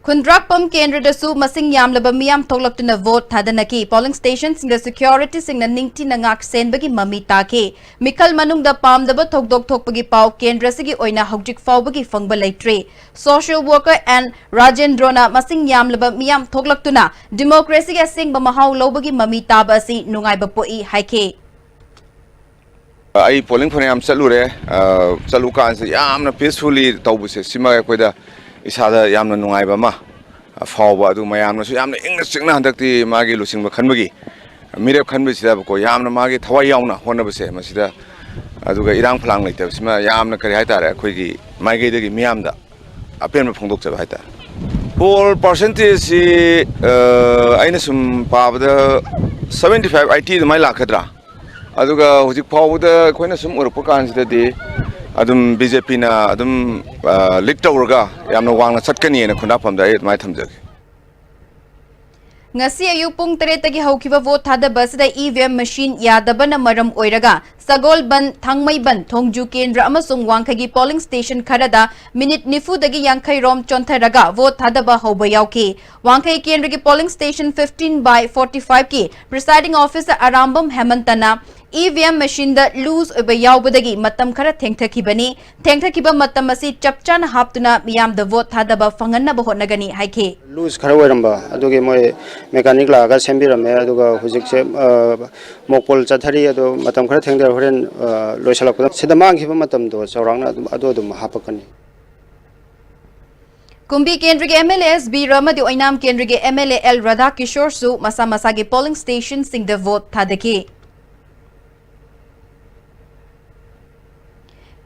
ꯈꯨꯟꯗ꯭ꯔꯥꯛꯄꯝ ꯀꯦꯟꯗ꯭ꯔꯗꯁꯨ ꯃꯁꯤꯡ ꯌꯥꯝꯂꯕ ꯃꯤꯌꯥꯝ ꯊꯣꯛꯂꯛꯇꯨꯅ vote ꯊꯥꯗꯅꯈꯤ꯫ Polling stationꯁꯤꯡꯗ securityꯁꯤꯡꯅ ꯅꯤꯡꯊꯤꯅ ꯉꯥꯛ ꯁꯦꯟꯕꯒꯤ ꯃꯃꯤ ꯇꯥꯈꯤ꯫ ꯃꯤꯈꯜ ꯃꯅꯨꯡꯗ ꯄꯥꯝꯗꯕ ꯊꯧꯗꯣꯛ ꯊꯣꯛꯄꯒꯤ ꯄꯥꯎ ꯀꯦꯟꯗ꯭ꯔꯁꯤꯒꯤ ꯑꯣꯏꯅ ꯍꯧꯖꯤꯛ ꯐꯥꯎꯕꯒꯤ ꯐꯪꯕ ꯂꯩꯇ꯭ꯔꯤ꯫ Social worker N ꯔꯥꯖꯦꯟꯗ꯭ꯔꯣꯅ ꯃꯁꯤꯡ ꯌꯥꯝꯂꯕ ꯃꯤꯌꯥꯝ ꯊꯣꯛꯂꯛꯇꯨꯅ democracyꯒꯤ ꯑꯁꯦꯡꯕ ꯃꯍꯥꯎ ꯂꯧꯕꯒꯤ ꯃꯃꯤ ꯇꯥꯕ ꯑꯁꯤ ꯅꯨꯡꯉꯥꯏꯕ ꯄꯣꯛꯏ ꯍꯥꯏꯈꯤ꯫ ꯑꯩ polling ꯐꯅꯌꯥꯝ ꯆꯠꯂꯨꯔꯦ꯫ ꯑ, ꯆꯠꯂꯨ ꯀꯥꯟꯁꯤꯗ ꯌꯥꯝꯅ peacefully ꯇꯧꯕꯁꯦ, ꯁꯤꯃ ꯑꯩꯈꯣꯏꯗ ꯏꯁꯥꯗ ꯌꯥꯝꯅ ꯅꯨꯡꯉꯥꯏꯕ ꯑꯃ ꯐꯥꯎꯕ, ꯑꯗꯨ ꯃꯌꯥꯝꯅꯁꯨ ꯌꯥꯝꯅ ꯏꯪꯅ ꯆꯤꯛꯅ ꯍꯟꯗꯛꯇꯤ ꯃꯥꯒꯤ ꯂꯨꯆꯤꯡꯕ ꯈꯟꯕꯒꯤ ꯃꯤꯔꯦꯞ ꯈꯟꯕꯁꯤꯗꯕꯀꯣ, ꯌꯥꯝꯅ ꯃꯥꯒꯤ ꯊꯋꯥꯏ ꯌꯥꯎꯅ ꯍꯣꯠꯅꯕꯁꯦ ꯃꯁꯤꯗ, ꯑꯗꯨꯒ ꯏꯔꯥꯡ ꯐꯂꯥꯡ ꯂꯩꯇꯕꯁꯤꯃ ꯌꯥꯝꯅ, ꯀꯔꯤ ꯍꯥꯏꯇꯥꯔꯦ, ꯑꯩꯈꯣꯏꯒꯤ ꯃꯥꯏꯀꯩꯗꯒꯤ ꯃꯤꯌꯥꯝꯗ ꯑꯄꯦꯟꯕ ꯐꯣꯡꯗꯣꯛꯆꯕ ꯍꯥꯏꯇꯥꯔꯦ꯫ Poll percentageꯁꯤ, ꯑ, ꯑꯩꯅ ꯁꯨꯝ ꯄꯥꯕꯗ seventy five eighty ꯑꯗꯨꯃꯥꯏꯅ ꯂꯥꯛꯀꯗ꯭ꯔꯥ? ꯑꯗꯨꯒ ꯍꯧꯖꯤꯛ ꯐꯥꯎꯕꯗ ꯑꯩꯈꯣꯏꯅ ꯁꯨꯝ ꯎꯔꯛꯄ ꯀꯥꯟꯁꯤꯗꯗꯤ ꯑꯗꯨꯝ BJPꯅ ꯑꯗꯨꯝ, ꯑ, lead ꯇꯧꯔꯒ ꯌꯥꯝꯅ ꯋꯥꯡꯅ ꯆꯠꯀꯅꯤꯅ ꯈꯨꯟꯗ꯭ꯔꯥꯛꯄꯝꯗ ꯑꯩ ꯑꯗꯨꯃꯥꯏꯅ ꯊꯝꯖꯒꯦ꯫ ꯉꯁꯤ ꯑꯌꯨꯛ ꯄꯨꯡ ꯇꯔꯦꯠꯇꯒꯤ ꯍꯧꯈꯤꯕ ꯚꯣꯠ ꯊꯥꯗꯕ ꯑꯁꯤꯗ ꯏ ꯚꯤ ꯑꯦꯝ ꯃꯦꯁꯤꯟ ꯌꯥꯗꯕꯅ ꯃꯔꯝ ꯑꯣꯏꯔꯒ ꯁꯒꯣꯜꯕꯟ, ꯊꯥꯡꯃꯩꯕꯟ, ꯊꯣꯡꯖꯨ ꯀꯦꯟꯗ꯭ꯔ ꯑꯃꯁꯨꯡ ꯋꯥꯡꯈꯩꯒꯤ ꯄꯣꯂꯤꯡ ꯁ꯭ꯇꯦꯁꯟ ꯈꯔꯗ ꯃꯤꯅꯤꯠ ꯅꯤꯐꯨꯗꯒꯤ ꯌꯥꯡꯈꯩ ꯔꯣꯝ ꯆꯣꯟꯊꯔꯒ ꯚꯣꯠ ꯊꯥꯗꯕ ꯍꯧꯕ ꯌꯥꯎꯈꯤ꯫ ꯋꯥꯡꯈꯩ ꯀꯦꯟꯗ꯭ꯔꯒꯤ polling station fifteen by forty five ꯀꯤ presiding officer ꯑꯔꯥꯝꯕꯝ ꯍꯦꯃꯟꯇꯅ ꯏ ꯚꯤ ꯑꯦꯝ ꯃꯦꯁꯤꯟꯗ ꯂꯨꯖ ꯑꯣꯏꯕ ꯌꯥꯎꯕꯗꯒꯤ ꯃꯇꯝ ꯈꯔ ꯊꯦꯡꯊꯈꯤꯕꯅꯤ꯫ ꯊꯦꯡꯊꯈꯤꯕ ꯃꯇꯝ ꯑꯁꯤ ꯆꯞ ꯆꯥꯅ ꯍꯥꯞꯇꯨꯅ ꯃꯤꯌꯥꯝꯗ ꯚꯣꯠ ꯊꯥꯗꯕ ꯐꯪꯍꯟꯅꯕ ꯍꯣꯠꯅꯒꯅꯤ ꯍꯥꯏꯈꯤ꯫ ꯂꯨꯖ ꯈꯔ ꯑꯣꯏꯔꯝꯕ ꯑꯗꯨꯒꯤ ꯃꯣꯏ ꯃꯦꯀꯥꯅꯤꯛ ꯂꯥꯛꯑꯒ ꯁꯦꯝꯕꯤꯔꯝꯃꯦ꯫ ꯑꯗꯨꯒ ꯍꯧꯖꯤꯛꯁꯦ, ꯑ, ꯃꯣꯛꯄꯣꯜ ꯆꯠꯊꯔꯤ꯫ ꯑꯗꯣ ꯃꯇꯝ ꯈꯔ ꯊꯦꯡꯊꯔꯦ꯫ ꯍꯣꯔꯦꯟ, ꯑ, ꯂꯣꯏꯁꯤꯜꯂꯛꯄꯗ ꯁꯤꯗ ꯃꯥꯡꯈꯤꯕ ꯃꯇꯝꯗꯣ ꯆꯥꯎꯔꯥꯛꯅ ꯑꯗꯨꯝ, ꯑꯗꯨ ꯑꯗꯨꯝ ꯍꯥꯞꯄꯛꯀꯅꯤ꯫ ꯀꯨꯝꯕꯤ ꯀꯦꯟꯗ꯭ꯔꯒꯤ ꯑꯦꯝ ꯑꯦꯜ ꯑꯦ ꯑꯦꯁ ꯕꯤꯔ ꯑꯃꯗꯤ ꯑꯣꯏꯅꯥꯝ ꯀꯦꯟꯗ꯭ꯔꯒꯤ ꯑꯦꯝ ꯑꯦꯜ ꯑꯦ ꯑꯦꯜ ꯔꯥꯙꯥꯀꯤꯁꯣꯔꯁꯨ ꯃꯁꯥ ꯃꯁꯥꯒꯤ ꯄꯣꯂꯤꯡ ꯁ꯭ꯇꯦꯁꯟꯁꯤꯡꯗ ꯚꯣꯠ ꯊꯥꯗꯈꯤ꯫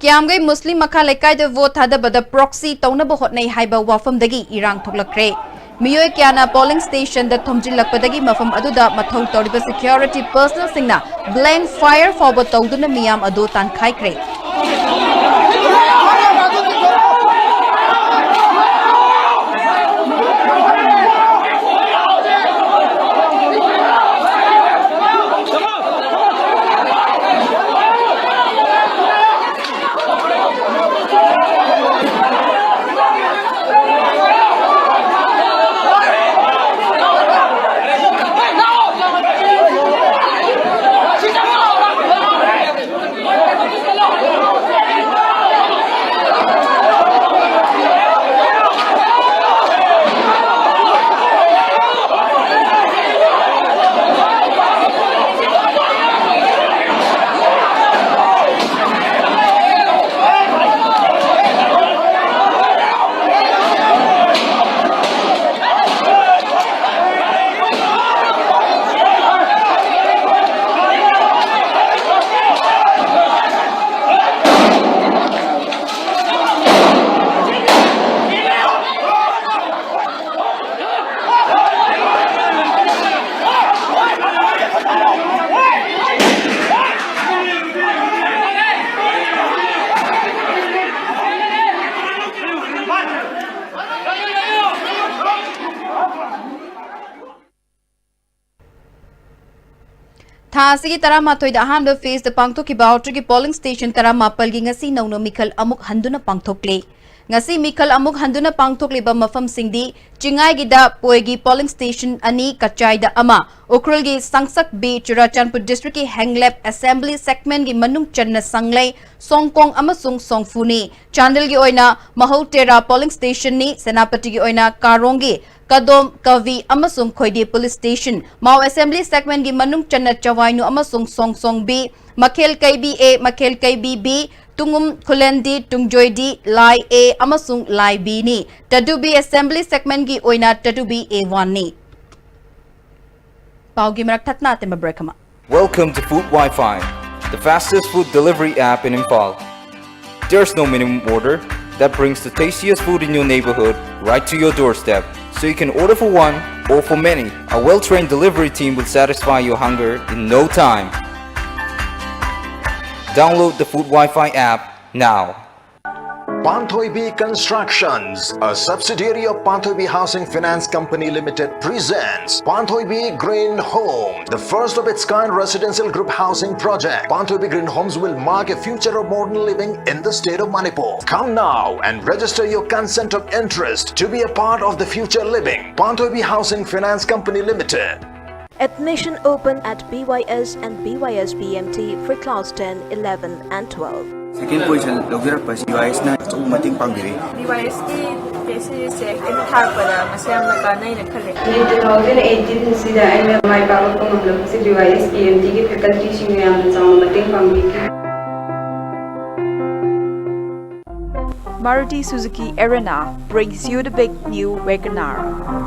ꯀꯤꯌꯥꯝꯒꯩ ꯃꯨꯁꯂꯤꯝ ꯃꯈꯥ ꯂꯩꯀꯥꯏꯗ ꯚꯣꯠ ꯊꯥꯗꯕꯗ ꯄ꯭ꯔꯣꯛꯁꯤ ꯇꯧꯅꯕ ꯍꯣꯠꯅꯩ ꯍꯥꯏꯕ ꯋꯥꯐꯝꯗꯒꯤ ꯏꯔꯥꯡ ꯊꯣꯛꯂꯛꯈ꯭ꯔꯦ꯫ ꯃꯤꯑꯣꯏ ꯀꯌꯥꯅ ꯄꯣꯂꯤꯡ ꯁ꯭ꯇꯦꯁꯟꯗ ꯊꯣꯝꯖꯤꯜꯂꯛꯄꯗꯒꯤ ꯃꯐꯝ ꯑꯗꯨꯗ ꯃꯊꯧ ꯇꯧꯔꯤꯕ ꯁꯦꯀ꯭ꯌꯨꯔꯤꯇꯤ ꯄꯔꯁꯅꯦꯜꯁꯤꯡꯅ ꯕ꯭ꯂꯦꯡ ꯐꯥꯌꯔ ꯐꯥꯎꯕ ꯇꯧꯗꯨꯅ ꯃꯤꯌꯥꯝ ꯑꯗꯨ ꯇꯥꯟꯈꯥꯏꯈ꯭ꯔꯦ꯫ ꯊꯥ ꯑꯁꯤꯒꯤ ꯇꯔꯥꯃꯥꯊꯣꯏꯗ ꯑꯍꯥꯟꯕ ꯐꯦꯖꯇ ꯄꯥꯡꯊꯣꯛꯈꯤꯕ ꯑꯥꯎꯇꯔꯒꯤ ꯄꯣꯂꯤꯡ ꯁ꯭ꯇꯦꯁꯟ ꯇꯔꯥꯃꯥꯄꯜꯒꯤ ꯉꯁꯤ ꯅꯧꯅ ꯃꯤꯈꯜ ꯑꯃꯨꯛ ꯍꯟꯗꯨꯅ ꯄꯥꯡꯊꯣꯛꯂꯤ꯫ ꯉꯁꯤ ꯃꯤꯈꯜ ꯑꯃꯨꯛ ꯍꯟꯗꯨꯅ ꯄꯥꯡꯊꯣꯛꯂꯤꯕ ꯃꯐꯝꯁꯤꯡꯗꯤ ꯆꯤꯡꯉꯥꯏꯒꯤꯗ ꯄꯣꯏꯒꯤ ꯄꯣꯂꯤꯡ ꯁ꯭ꯇꯦꯁꯟ ꯑꯅꯤ, ꯀꯆꯥꯏꯗ ꯑꯃ, ꯎꯈ꯭ꯔꯨꯜꯒꯤ ꯁꯪꯁꯛ ꯕꯤ, ꯆꯨꯔꯥꯆꯥꯟꯄꯨꯔ ꯗꯤꯁꯇ꯭ꯔꯤꯛꯀꯤ ꯍꯦꯡꯂꯦꯞ ꯑꯦꯁꯦꯝꯕ꯭ꯂꯤ ꯁꯦꯒꯃꯦꯟꯒꯤ ꯃꯅꯨꯡ ꯆꯟꯅ ꯁꯪꯂꯩ, ꯁꯣꯡꯀꯣꯡ ꯑꯃꯁꯨꯡ ꯁꯣꯡꯐꯨꯅꯤ꯫ ꯆꯥꯟꯗꯦꯜꯒꯤ ꯑꯣꯏꯅ ꯃꯍꯧꯇꯦꯔꯥ ꯄꯣꯂꯤꯡ ꯁ꯭ꯇꯦꯁꯟꯅꯤ, ꯁꯦꯅꯥꯄꯇꯤꯒꯤ ꯑꯣꯏꯅ ꯀꯥꯔꯣꯡꯒꯤ, ꯀꯗꯣꯝ, ꯀꯥꯕꯤ ꯑꯃꯁꯨꯡ ꯈꯣꯏꯗꯦ ꯄꯨꯂꯤꯁ ꯁ꯭ꯇꯦꯁꯟ, ꯃꯥꯎ ꯑꯦꯁꯦꯝꯕ꯭ꯂꯤ ꯁꯦꯒꯃꯦꯟꯒꯤ ꯃꯅꯨꯡ ꯆꯟꯅ ꯆꯋꯥꯏꯅꯨ ꯑꯃꯁꯨꯡ ꯁꯣꯡꯁꯣꯡꯕꯤ, ꯃꯈꯦꯜ ꯀꯩꯕꯤ ꯑꯦ, ꯃꯈꯦꯜ ꯀꯩꯕꯤ ꯕꯤ, ꯇꯨꯡꯉꯨꯝ, ꯈꯨꯂꯦꯟꯗꯤ, ꯇꯨꯡꯖꯣꯏꯗꯤ, ꯂꯥꯏ ꯑꯦ ꯑꯃꯁꯨꯡ ꯂꯥꯏ ꯕꯤꯅꯤ꯫ ꯇꯗꯨꯕꯤ ꯑꯦꯁꯦꯝꯕ꯭ꯂꯤ ꯁꯦꯒꯃꯦꯟꯒꯤ ꯑꯣꯏꯅ ꯇꯗꯨꯕꯤ ꯑꯦ ꯋꯥꯟꯅꯤ꯫ ꯄꯥꯎꯒꯤ ꯃꯔꯛ ꯊꯠꯅ ꯑꯇꯦꯝꯕ ꯕ꯭ꯔꯦꯛ ꯑꯃ꯫ Welcome to Food Wi-Fi, the fastest food delivery app in Imphal. There's no minimum order that brings the tastiest food in your neighborhood right to your doorstep. So you can order for one or for many. A well-trained delivery team will satisfy your hunger in no time. Download the Food Wi-Fi app now. Panthoibi Constructions, a subsidiary of Panthoibi Housing Finance Company Limited, presents Panthoibi Green Home, the first of its kind residential group housing project. Panthoibi Green Homes will mark a future of modern living in the state of Manipur. Come now and register your consent of interest to be a part of the future living. Panthoibi Housing Finance Company Limited. Admission open at B Y S and B Y S B M T for class ten, eleven and twelve. Second position ꯂꯧꯖꯔꯛꯄꯁꯤ B Y S ꯅ ꯑꯆꯧꯕ ꯃꯇꯦꯡ ꯄꯥꯡꯕꯤꯔꯦ꯫ B Y S ꯀꯤ test series ꯁꯦ ꯑꯩꯅ ꯊꯥꯔꯛꯄꯗ ꯃꯁꯤ ꯌꯥꯝꯅ ꯀꯥꯟꯅꯩꯅ ꯈꯜꯂꯦ꯫ Neat two thousand eighteen ꯁꯤꯗ ꯑꯩꯅ ꯃꯥꯏ ꯄꯥꯛꯂꯛꯄ ꯉꯝꯂꯛꯄꯁꯦ B Y S B M T ꯒꯤ faculty ꯁꯤꯡꯅ ꯌꯥꯝꯅ ꯆꯥꯎꯅ ꯃꯇꯦꯡ ꯄꯥꯡꯕꯤꯈꯤ꯫ Maruti Suzuki Erina brings you the big new WagonR.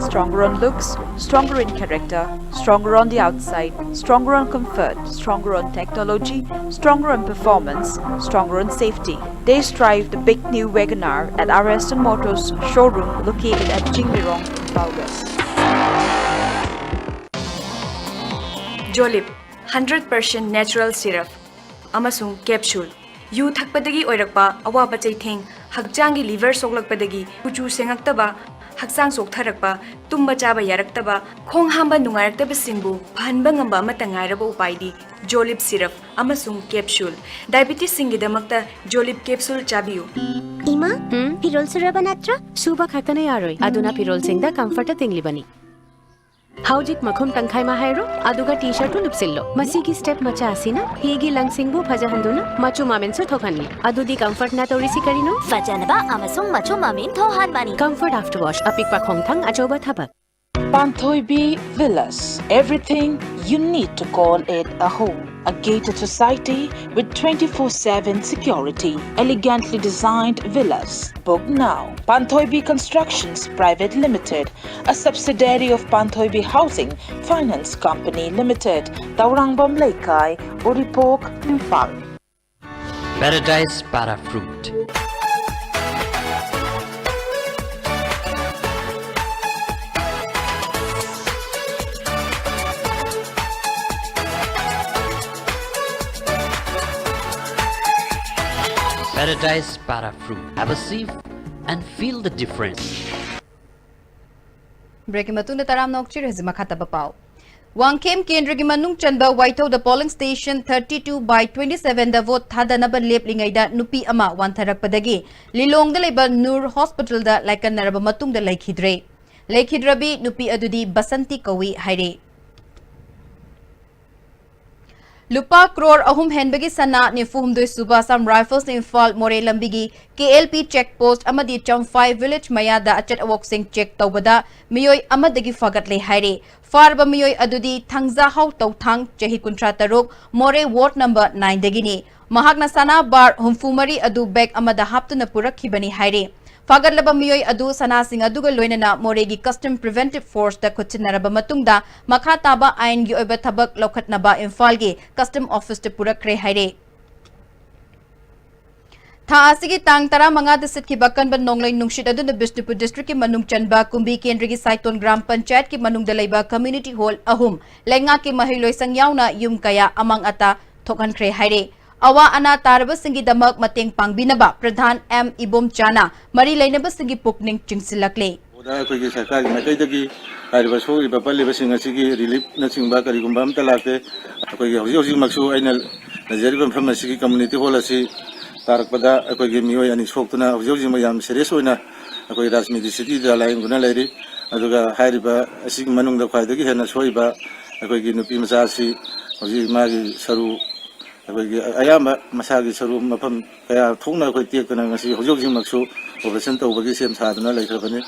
Stronger on looks, stronger in character, stronger on the outside, stronger on comfort, stronger on technology, stronger on performance, stronger on safety. Test drive the big new WagonR at our Aston Motors showroom located at Jingbirong, Imphal West. Jolib, hundred percent natural syrup ꯑꯃꯁꯨꯡ capsule꯫ U ꯊꯛꯄꯗꯒꯤ ꯑꯣꯏꯔꯛꯄ ꯑꯋꯥꯕ ꯆꯩꯊꯦꯡ, ꯍꯛꯆꯥꯡꯒꯤ liver ꯁꯣꯛꯂꯛꯄꯗꯒꯤ ꯀꯨꯆꯨ ꯁꯦꯡꯉꯛꯇꯕ, ꯍꯛꯆꯥꯡ ꯆꯣꯛꯊꯔꯛꯄ, ꯇꯨꯝꯕ ꯆꯥꯕ ꯌꯥꯔꯛꯇꯕ, ꯈꯣꯡ ꯍꯥꯝꯕ ꯅꯨꯡꯉꯥꯏꯔꯛꯇꯕꯁꯤꯡꯕꯨ ꯐꯍꯟꯕ ꯉꯝꯕ ꯑꯃꯠꯇ ꯉꯥꯏꯔꯕ ꯎꯄꯥꯏꯗꯤ ꯖꯣꯂꯤꯞ ꯁꯤꯔꯞ ꯑꯃꯁꯨꯡ ꯀꯦꯞꯁꯨꯜ꯫ ꯗꯥꯏꯕꯤꯇꯤꯁꯁꯤꯡꯒꯤꯗꯃꯛꯇ ꯖꯣꯂꯤꯞ ꯀꯦꯞꯁꯨꯜ ꯆꯥꯕꯤꯌꯨ꯫ ꯏꯃꯥ, ꯎꯝ? ꯐꯤꯔꯣꯜ ꯁꯨꯔꯕ ꯅꯠꯇ꯭ꯔꯥ? ꯁꯨꯕ ꯈꯛꯇꯅ ꯌꯥꯔꯣꯏ, ꯑꯗꯨꯅ ꯐꯤꯔꯣꯜꯁꯤꯡꯗ ꯀꯝꯐꯔꯠꯇ ꯇꯤꯡꯂꯤꯕꯅꯤ꯫ ꯍꯧꯖꯤꯛ ꯃꯈꯨꯝ ꯇꯪꯈꯥꯏ ꯑꯃ ꯍꯩꯔꯣ, ꯑꯗꯨꯒ ꯇꯤ ꯁꯔꯠꯇꯨ ꯂꯨꯞꯁꯤꯜꯂꯣ꯫ ꯃꯁꯤꯒꯤ ꯁ꯭ꯇꯦꯞ ꯃꯆꯥ ꯑꯁꯤꯅ ꯐꯤꯒꯤ ꯂꯪꯁꯤꯡꯕꯨ ꯐꯖꯍꯟꯗꯨꯅ ꯃꯆꯨ ꯃꯃꯦꯟꯁꯨ ꯊꯣꯛꯍꯟꯂꯤ꯫ ꯑꯗꯨꯗꯤ ꯀꯝꯐꯔꯠꯅ ꯇꯧꯔꯤꯁꯤ ꯀꯔꯤꯅꯣ? ꯐꯖꯅꯕ ꯑꯃꯁꯨꯡ ꯃꯆꯨ ꯃꯃꯦꯟ ꯊꯣꯛꯍꯟꯕꯅꯤ꯫ ꯀꯝꯐꯔꯠ ꯑꯥꯐꯇꯔ ꯋꯥꯁ, ꯑꯄꯤꯛꯄ ꯈꯣꯡꯊꯥꯡ, ꯑꯆꯧꯕ ꯊꯕꯛ꯫ Panthoibi Villas, everything you need to call it a home. A gated society with twenty-four seven security. Elegantly designed villas. Book now. Panthoibi Constructions Private Limited, a subsidiary of Panthoibi Housing Finance Company Limited, Taurangvam Leikai, Uripok, Imphal. Paradise Para Fruit. Paradise Para Fruit. Have a sip and feel the difference. ꯕ꯭ꯔꯦꯛꯀꯤ ꯃꯇꯨꯡꯗ ꯇꯔꯥꯝꯅ ꯑꯣꯛꯆꯔꯤ꯫ ꯍꯧꯖꯤꯛ ꯃꯈꯥ ꯇꯥꯕ ꯄꯥꯎ꯫ ꯋꯥꯡꯈꯦꯝ ꯀꯦꯟꯗ꯭ꯔꯒꯤ ꯃꯅꯨꯡ ꯆꯟꯕ ꯋꯥꯏꯊꯧꯗ polling station thirty two by twenty seven the vote ꯊꯥꯗꯅꯕ ꯂꯦꯞꯂꯤꯉꯩꯗ ꯅꯨꯄꯤ ꯑꯃ ꯋꯥꯟꯊꯔꯛꯄꯗꯒꯤ ꯂꯤꯂꯣꯡꯗ ꯂꯩꯕ ꯅꯨꯔ hospital ꯗ ꯂꯥꯏꯀꯠꯅꯔꯕ ꯃꯇꯨꯡꯗ ꯂꯩꯈꯤꯗ꯭ꯔꯦ꯫ ꯂꯩꯈꯤꯗ꯭ꯔꯕꯤ ꯅꯨꯄꯤ ꯑꯗꯨꯗꯤ ꯕꯁꯟꯇꯤ ꯀꯧꯏ ꯍꯥꯏꯔꯦ꯫ ꯂꯨꯄꯥ ꯀ꯭ꯔꯣꯔ ꯑꯍꯨꯝ ꯍꯦꯟꯕꯒꯤ ꯁꯅꯥ, ꯅꯤꯐꯨ ꯍꯨꯝꯗꯣꯏ ꯁꯨꯕ Assam Rifles ꯅ ꯏꯝꯐꯥꯜ ꯃꯣꯔꯦ ꯂꯝꯕꯤꯒꯤ K L P check post ꯑꯃꯗꯤ ꯆꯝꯐꯥꯏ village ꯃꯌꯥꯗ ꯑꯆꯠ ꯑꯋꯣꯛꯁꯤꯡ check ꯇꯧꯕꯗ ꯃꯤꯑꯣꯏ ꯑꯃꯗꯒꯤ ꯐꯥꯒꯠꯂꯦ ꯍꯥꯏꯔꯦ꯫ ꯐꯥꯔꯕ ꯃꯤꯑꯣꯏ ꯑꯗꯨꯗꯤ ꯊꯥꯡꯖꯥꯍꯥꯎ ꯇꯧꯊꯥꯡ, ꯆꯍꯤ ꯀꯨꯟꯊ꯭ꯔꯥ ꯇꯔꯨꯛ, ꯃꯣꯔꯦ ward number nine ꯗꯒꯤꯅꯤ꯫ ꯃꯍꯥꯛꯅ ꯁꯅꯥ ꯕꯥꯔ ꯍꯨꯝꯐꯨ ꯃꯔꯤ ꯑꯗꯨ bag ꯑꯃꯗ ꯍꯥꯞꯇꯨꯅ ꯄꯨꯔꯛꯈꯤꯕꯅꯤ ꯍꯥꯏꯔꯤ꯫ ꯐꯥꯒꯠꯂꯕ ꯃꯤꯑꯣꯏ ꯑꯗꯨ ꯁꯅꯥꯁꯤꯡ ꯑꯗꯨꯒ ꯂꯣꯏꯅꯅ ꯃꯣꯔꯦꯒꯤ Custom Preventive Force ꯇ ꯈꯨꯠꯁꯤꯟꯅꯔꯕ ꯃꯇꯨꯡꯗ ꯃꯈꯥ ꯇꯥꯕ ꯑꯥꯏꯟꯒꯤ ꯑꯣꯏꯕ ꯊꯕꯛ ꯂꯧꯈꯠꯅꯕ ꯏꯝꯐꯥꯜꯒꯤ Custom Office ꯇ ꯄꯨꯔꯛꯈ꯭ꯔꯦ ꯍꯥꯏꯔꯤ꯫ ꯊꯥ ꯑꯁꯤꯒꯤ ꯇꯥꯡ ꯇꯔꯥꯃꯉꯥꯗ ꯁꯤꯠꯈꯤꯕ ꯑꯀꯟꯕ ꯅꯣꯡꯂꯩ ꯅꯨꯡꯁꯤꯠ ꯑꯗꯨꯅ ꯕꯤꯁꯅꯨꯄꯨꯔ district ꯀꯤ ꯃꯅꯨꯡ ꯆꯟꯕ ꯀꯨꯝꯕꯤ ꯀꯦꯟꯗ꯭ꯔꯒꯤ ꯁꯥꯏꯇꯣꯟ ꯒ꯭ꯔꯥꯝ ꯄꯟꯆꯥꯌꯠꯀꯤ ꯃꯅꯨꯡꯗ ꯂꯩꯕ community hall ꯑꯍꯨꯝ, ꯂꯩꯉꯥꯛꯀꯤ ꯃꯍꯩꯂꯣꯏꯁꯪ ꯌꯥꯎꯅ ꯌꯨꯝ ꯀꯌꯥ ꯑꯃꯥꯡ ꯑꯇꯥ ꯊꯣꯛꯍꯟꯈ꯭ꯔꯦ ꯍꯥꯏꯔꯤ꯫ ꯑꯋꯥ ꯑꯅꯥ ꯇꯥꯔꯕꯁꯤꯡꯒꯤꯗꯃꯛ ꯃꯇꯦꯡ ꯄꯥꯡꯕꯤꯅꯕ ꯄ꯭ꯔꯙꯥꯟ ꯑꯦꯝ ꯏꯕꯣꯝꯆꯥꯅ ꯃꯔꯤ ꯂꯩꯅꯕꯁꯤꯡꯒꯤ ꯄꯨꯛꯅꯤꯡ ꯆꯤꯡꯁꯤꯜꯂꯛꯂꯤ꯫ ꯑꯩꯈꯣꯏꯒꯤ ꯁꯔꯀꯥꯔꯒꯤ ꯃꯥꯏꯀꯩꯗꯒꯤ ꯍꯥꯏꯔꯤꯕ ꯁꯣꯛꯂꯤꯕ ꯄꯠꯂꯤꯕꯁꯤꯡ ꯑꯁꯤꯒꯤ ꯔꯤꯂꯤꯞꯅꯆꯤꯡꯕ ꯀꯔꯤꯒꯨꯝꯕ ꯑꯃꯠꯇ ꯂꯥꯛꯇꯦ꯫ ꯑꯩꯈꯣꯏꯒꯤ ꯍꯧꯖꯤꯛ ꯍꯧꯖꯤꯛꯃꯛꯁꯨ ꯑꯩꯅ ꯂꯩꯖꯔꯤꯕ ꯃꯐꯝ ꯑꯁꯤꯒꯤ ꯀꯝꯃꯨꯅꯤꯇꯤ ꯍꯣꯜ ꯑꯁꯤ ꯇꯥꯔꯛꯄꯗ ꯑꯩꯈꯣꯏꯒꯤ ꯃꯤꯑꯣꯏ ꯑꯅꯤ ꯁꯣꯛꯇꯨꯅ ꯍꯧꯖꯤꯛ ꯍꯧꯖꯤꯛꯃꯛ ꯌꯥꯝ ꯁꯦꯔꯤꯌꯁ ꯑꯣꯏꯅ ꯑꯩꯈꯣꯏ ꯔꯥꯖꯅꯤꯇꯤ ꯁꯤꯇꯤꯗ ꯂꯥꯌꯦꯡꯗꯨꯅ ꯂꯩꯔꯤ꯫ ꯑꯗꯨꯒ ꯍꯥꯏꯔꯤꯕ ꯑꯁꯤꯒꯤ ꯃꯅꯨꯡꯗ ꯈ꯭ꯋꯥꯏꯗꯒꯤ ꯍꯦꯟꯅ ꯁꯣꯛꯏꯕ ꯑꯩꯈꯣꯏꯒꯤ ꯅꯨꯄꯤ ꯃꯆꯥ ꯑꯁꯤ ꯍꯧꯖꯤꯛ ꯃꯥꯒꯤ ꯁꯔꯨ ꯑꯩꯈꯣꯏꯒꯤ ꯑꯌꯥꯝꯕ ꯃꯁꯥꯒꯤ ꯁꯔꯨ ꯃꯐꯝ ꯀꯌꯥ ꯊꯣꯛꯅ ꯑꯩꯈꯣꯏ ꯇꯦꯛꯇꯅ ꯉꯁꯤ ꯍꯧꯖꯤꯛ ꯍꯧꯖꯤꯛꯃꯛꯁꯨ ꯑꯣꯄꯔꯦꯁꯟ ꯇꯧꯕꯒꯤ ꯁꯦꯝ ꯁꯥꯗꯨꯅ ꯂꯩꯈ꯭ꯔꯕꯅꯤ꯫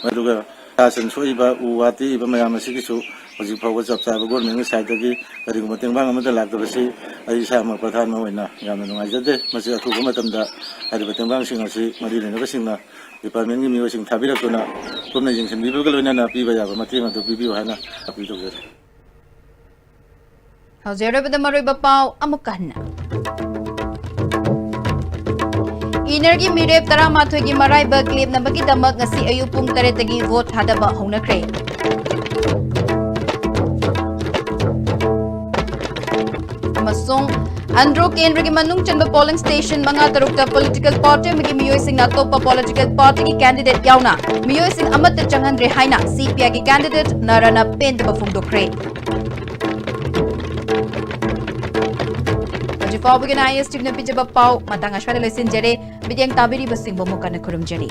ꯑꯗꯨꯒ ꯁꯥ ꯁꯟ ꯁꯣꯛꯏꯕ, ꯎ ꯋꯥ ꯇꯦꯛꯏꯕ ꯃꯌꯥꯝ ꯑꯁꯤꯒꯤꯁꯨ ꯍꯧꯖꯤꯛ ꯐꯥꯎꯕ ꯆꯞ ꯆꯥꯕ ꯒꯣꯔꯃꯦꯟꯒꯤ ꯁꯥꯏꯠꯇꯒꯤ ꯀꯔꯤꯒꯨꯝꯕ ꯇꯦꯡꯕꯥꯡ ꯑꯃꯠꯇ ꯂꯥꯛꯇꯕꯁꯤ ꯑꯩ ꯏꯁꯥꯃꯛ ꯄ꯭ꯔꯙꯥꯟ ꯑꯃ ꯑꯣꯏꯅ ꯌꯥꯝꯅ ꯅꯨꯡꯉꯥꯏꯖꯗꯦ꯫ ꯃꯁꯤ ꯑꯊꯨꯕ ꯃꯇꯝꯗ ꯍꯥꯏꯔꯤꯕ ꯇꯦꯡꯕꯥꯡꯁꯤꯡ ꯑꯁꯤ ꯃꯔꯤ ꯂꯩꯅꯕꯁꯤꯡꯅ ꯗꯤꯄꯥꯔꯠꯃꯦꯟꯒꯤ ꯃꯤꯑꯣꯏꯁꯤꯡ ꯊꯥꯕꯤꯔꯛꯇꯨꯅ ꯀꯨꯞꯅ ꯌꯦꯡꯁꯤꯟꯕꯤꯕꯒ ꯂꯣꯏꯅꯅ ꯄꯤꯕ ꯌꯥꯕ ꯃꯇꯦꯡ ꯑꯗꯨ ꯄꯤꯕꯤꯌꯨ ꯍꯥꯏꯅ ꯑꯄꯤꯜ ꯇꯧꯖꯔꯤ꯫ ꯍꯧꯖꯤꯛ ꯑꯔꯣꯏꯕꯗ ꯃꯔꯨꯑꯣꯏꯕ ꯄꯥꯎ ꯑꯃꯨꯛꯀ ꯍꯟꯅ꯫ ꯏꯅꯔꯒꯤ ꯃꯤꯔꯦꯞ ꯇꯔꯥꯃꯥꯊꯣꯏꯒꯤ ꯃꯔꯥꯏꯕꯛ ꯂꯦꯞꯅꯕꯒꯤꯗꯃꯛ ꯉꯁꯤ ꯑꯌꯨꯛ ꯄꯨꯡ ꯇꯔꯦꯠꯇꯒꯤ ꯚꯣꯠ ꯊꯥꯗꯕ ꯍꯧꯅꯈ꯭ꯔꯦ꯫ ꯑꯃꯁꯨꯡ ꯑꯟꯗ꯭ꯔꯣ ꯀꯦꯟꯗ꯭ꯔꯒꯤ ꯃꯅꯨꯡ ꯆꯟꯕ ꯄꯣꯂꯤꯡ ꯁ꯭ꯇꯦꯁꯟ ꯃꯉꯥ ꯇꯔꯨꯛꯇ ꯄꯣꯂꯤꯇꯤꯀꯦꯜ ꯄꯥꯔꯇꯤ ꯑꯃꯒꯤ ꯃꯤꯑꯣꯏꯁꯤꯡꯅ ꯑꯇꯣꯞꯄ ꯄꯣꯂꯤꯇꯤꯀꯦꯜ ꯄꯥꯔꯇꯤꯒꯤ ꯀꯦꯟꯗꯤꯗꯦꯠ ꯌꯥꯎꯅ ꯃꯤꯑꯣꯏꯁꯤꯡ ꯑꯃꯠꯇ ꯆꯪꯍꯟꯗ꯭ꯔꯦ ꯍꯥꯏꯅ ꯁꯤ ꯄꯤ ꯑꯥꯏꯒꯤ ꯀꯦꯟꯗꯤꯗꯦꯠ ꯅꯥꯔꯥꯅ ꯄꯦꯟꯗꯕ ꯐꯣꯡꯗꯣꯛꯈ꯭ꯔꯦ꯫ ꯍꯧꯖꯤꯛ ꯐꯥꯎꯕꯒꯤ ꯑꯥꯏ ꯑꯦꯁ ꯇꯤꯚꯤꯅ ꯄꯤꯖꯕ ꯄꯥꯎ ꯃꯇꯥꯡ ꯑꯁ꯭ꯋꯥꯏꯗ ꯂꯣꯏꯁꯤꯟꯖꯔꯦ꯫ ꯃꯤꯠꯌꯦꯡ ꯇꯥꯕꯤꯔꯤꯕꯁꯤꯡꯕꯨ ꯑꯃꯨꯛ ꯍꯟꯅ ꯈꯨꯔꯨꯝꯖꯔꯤ꯫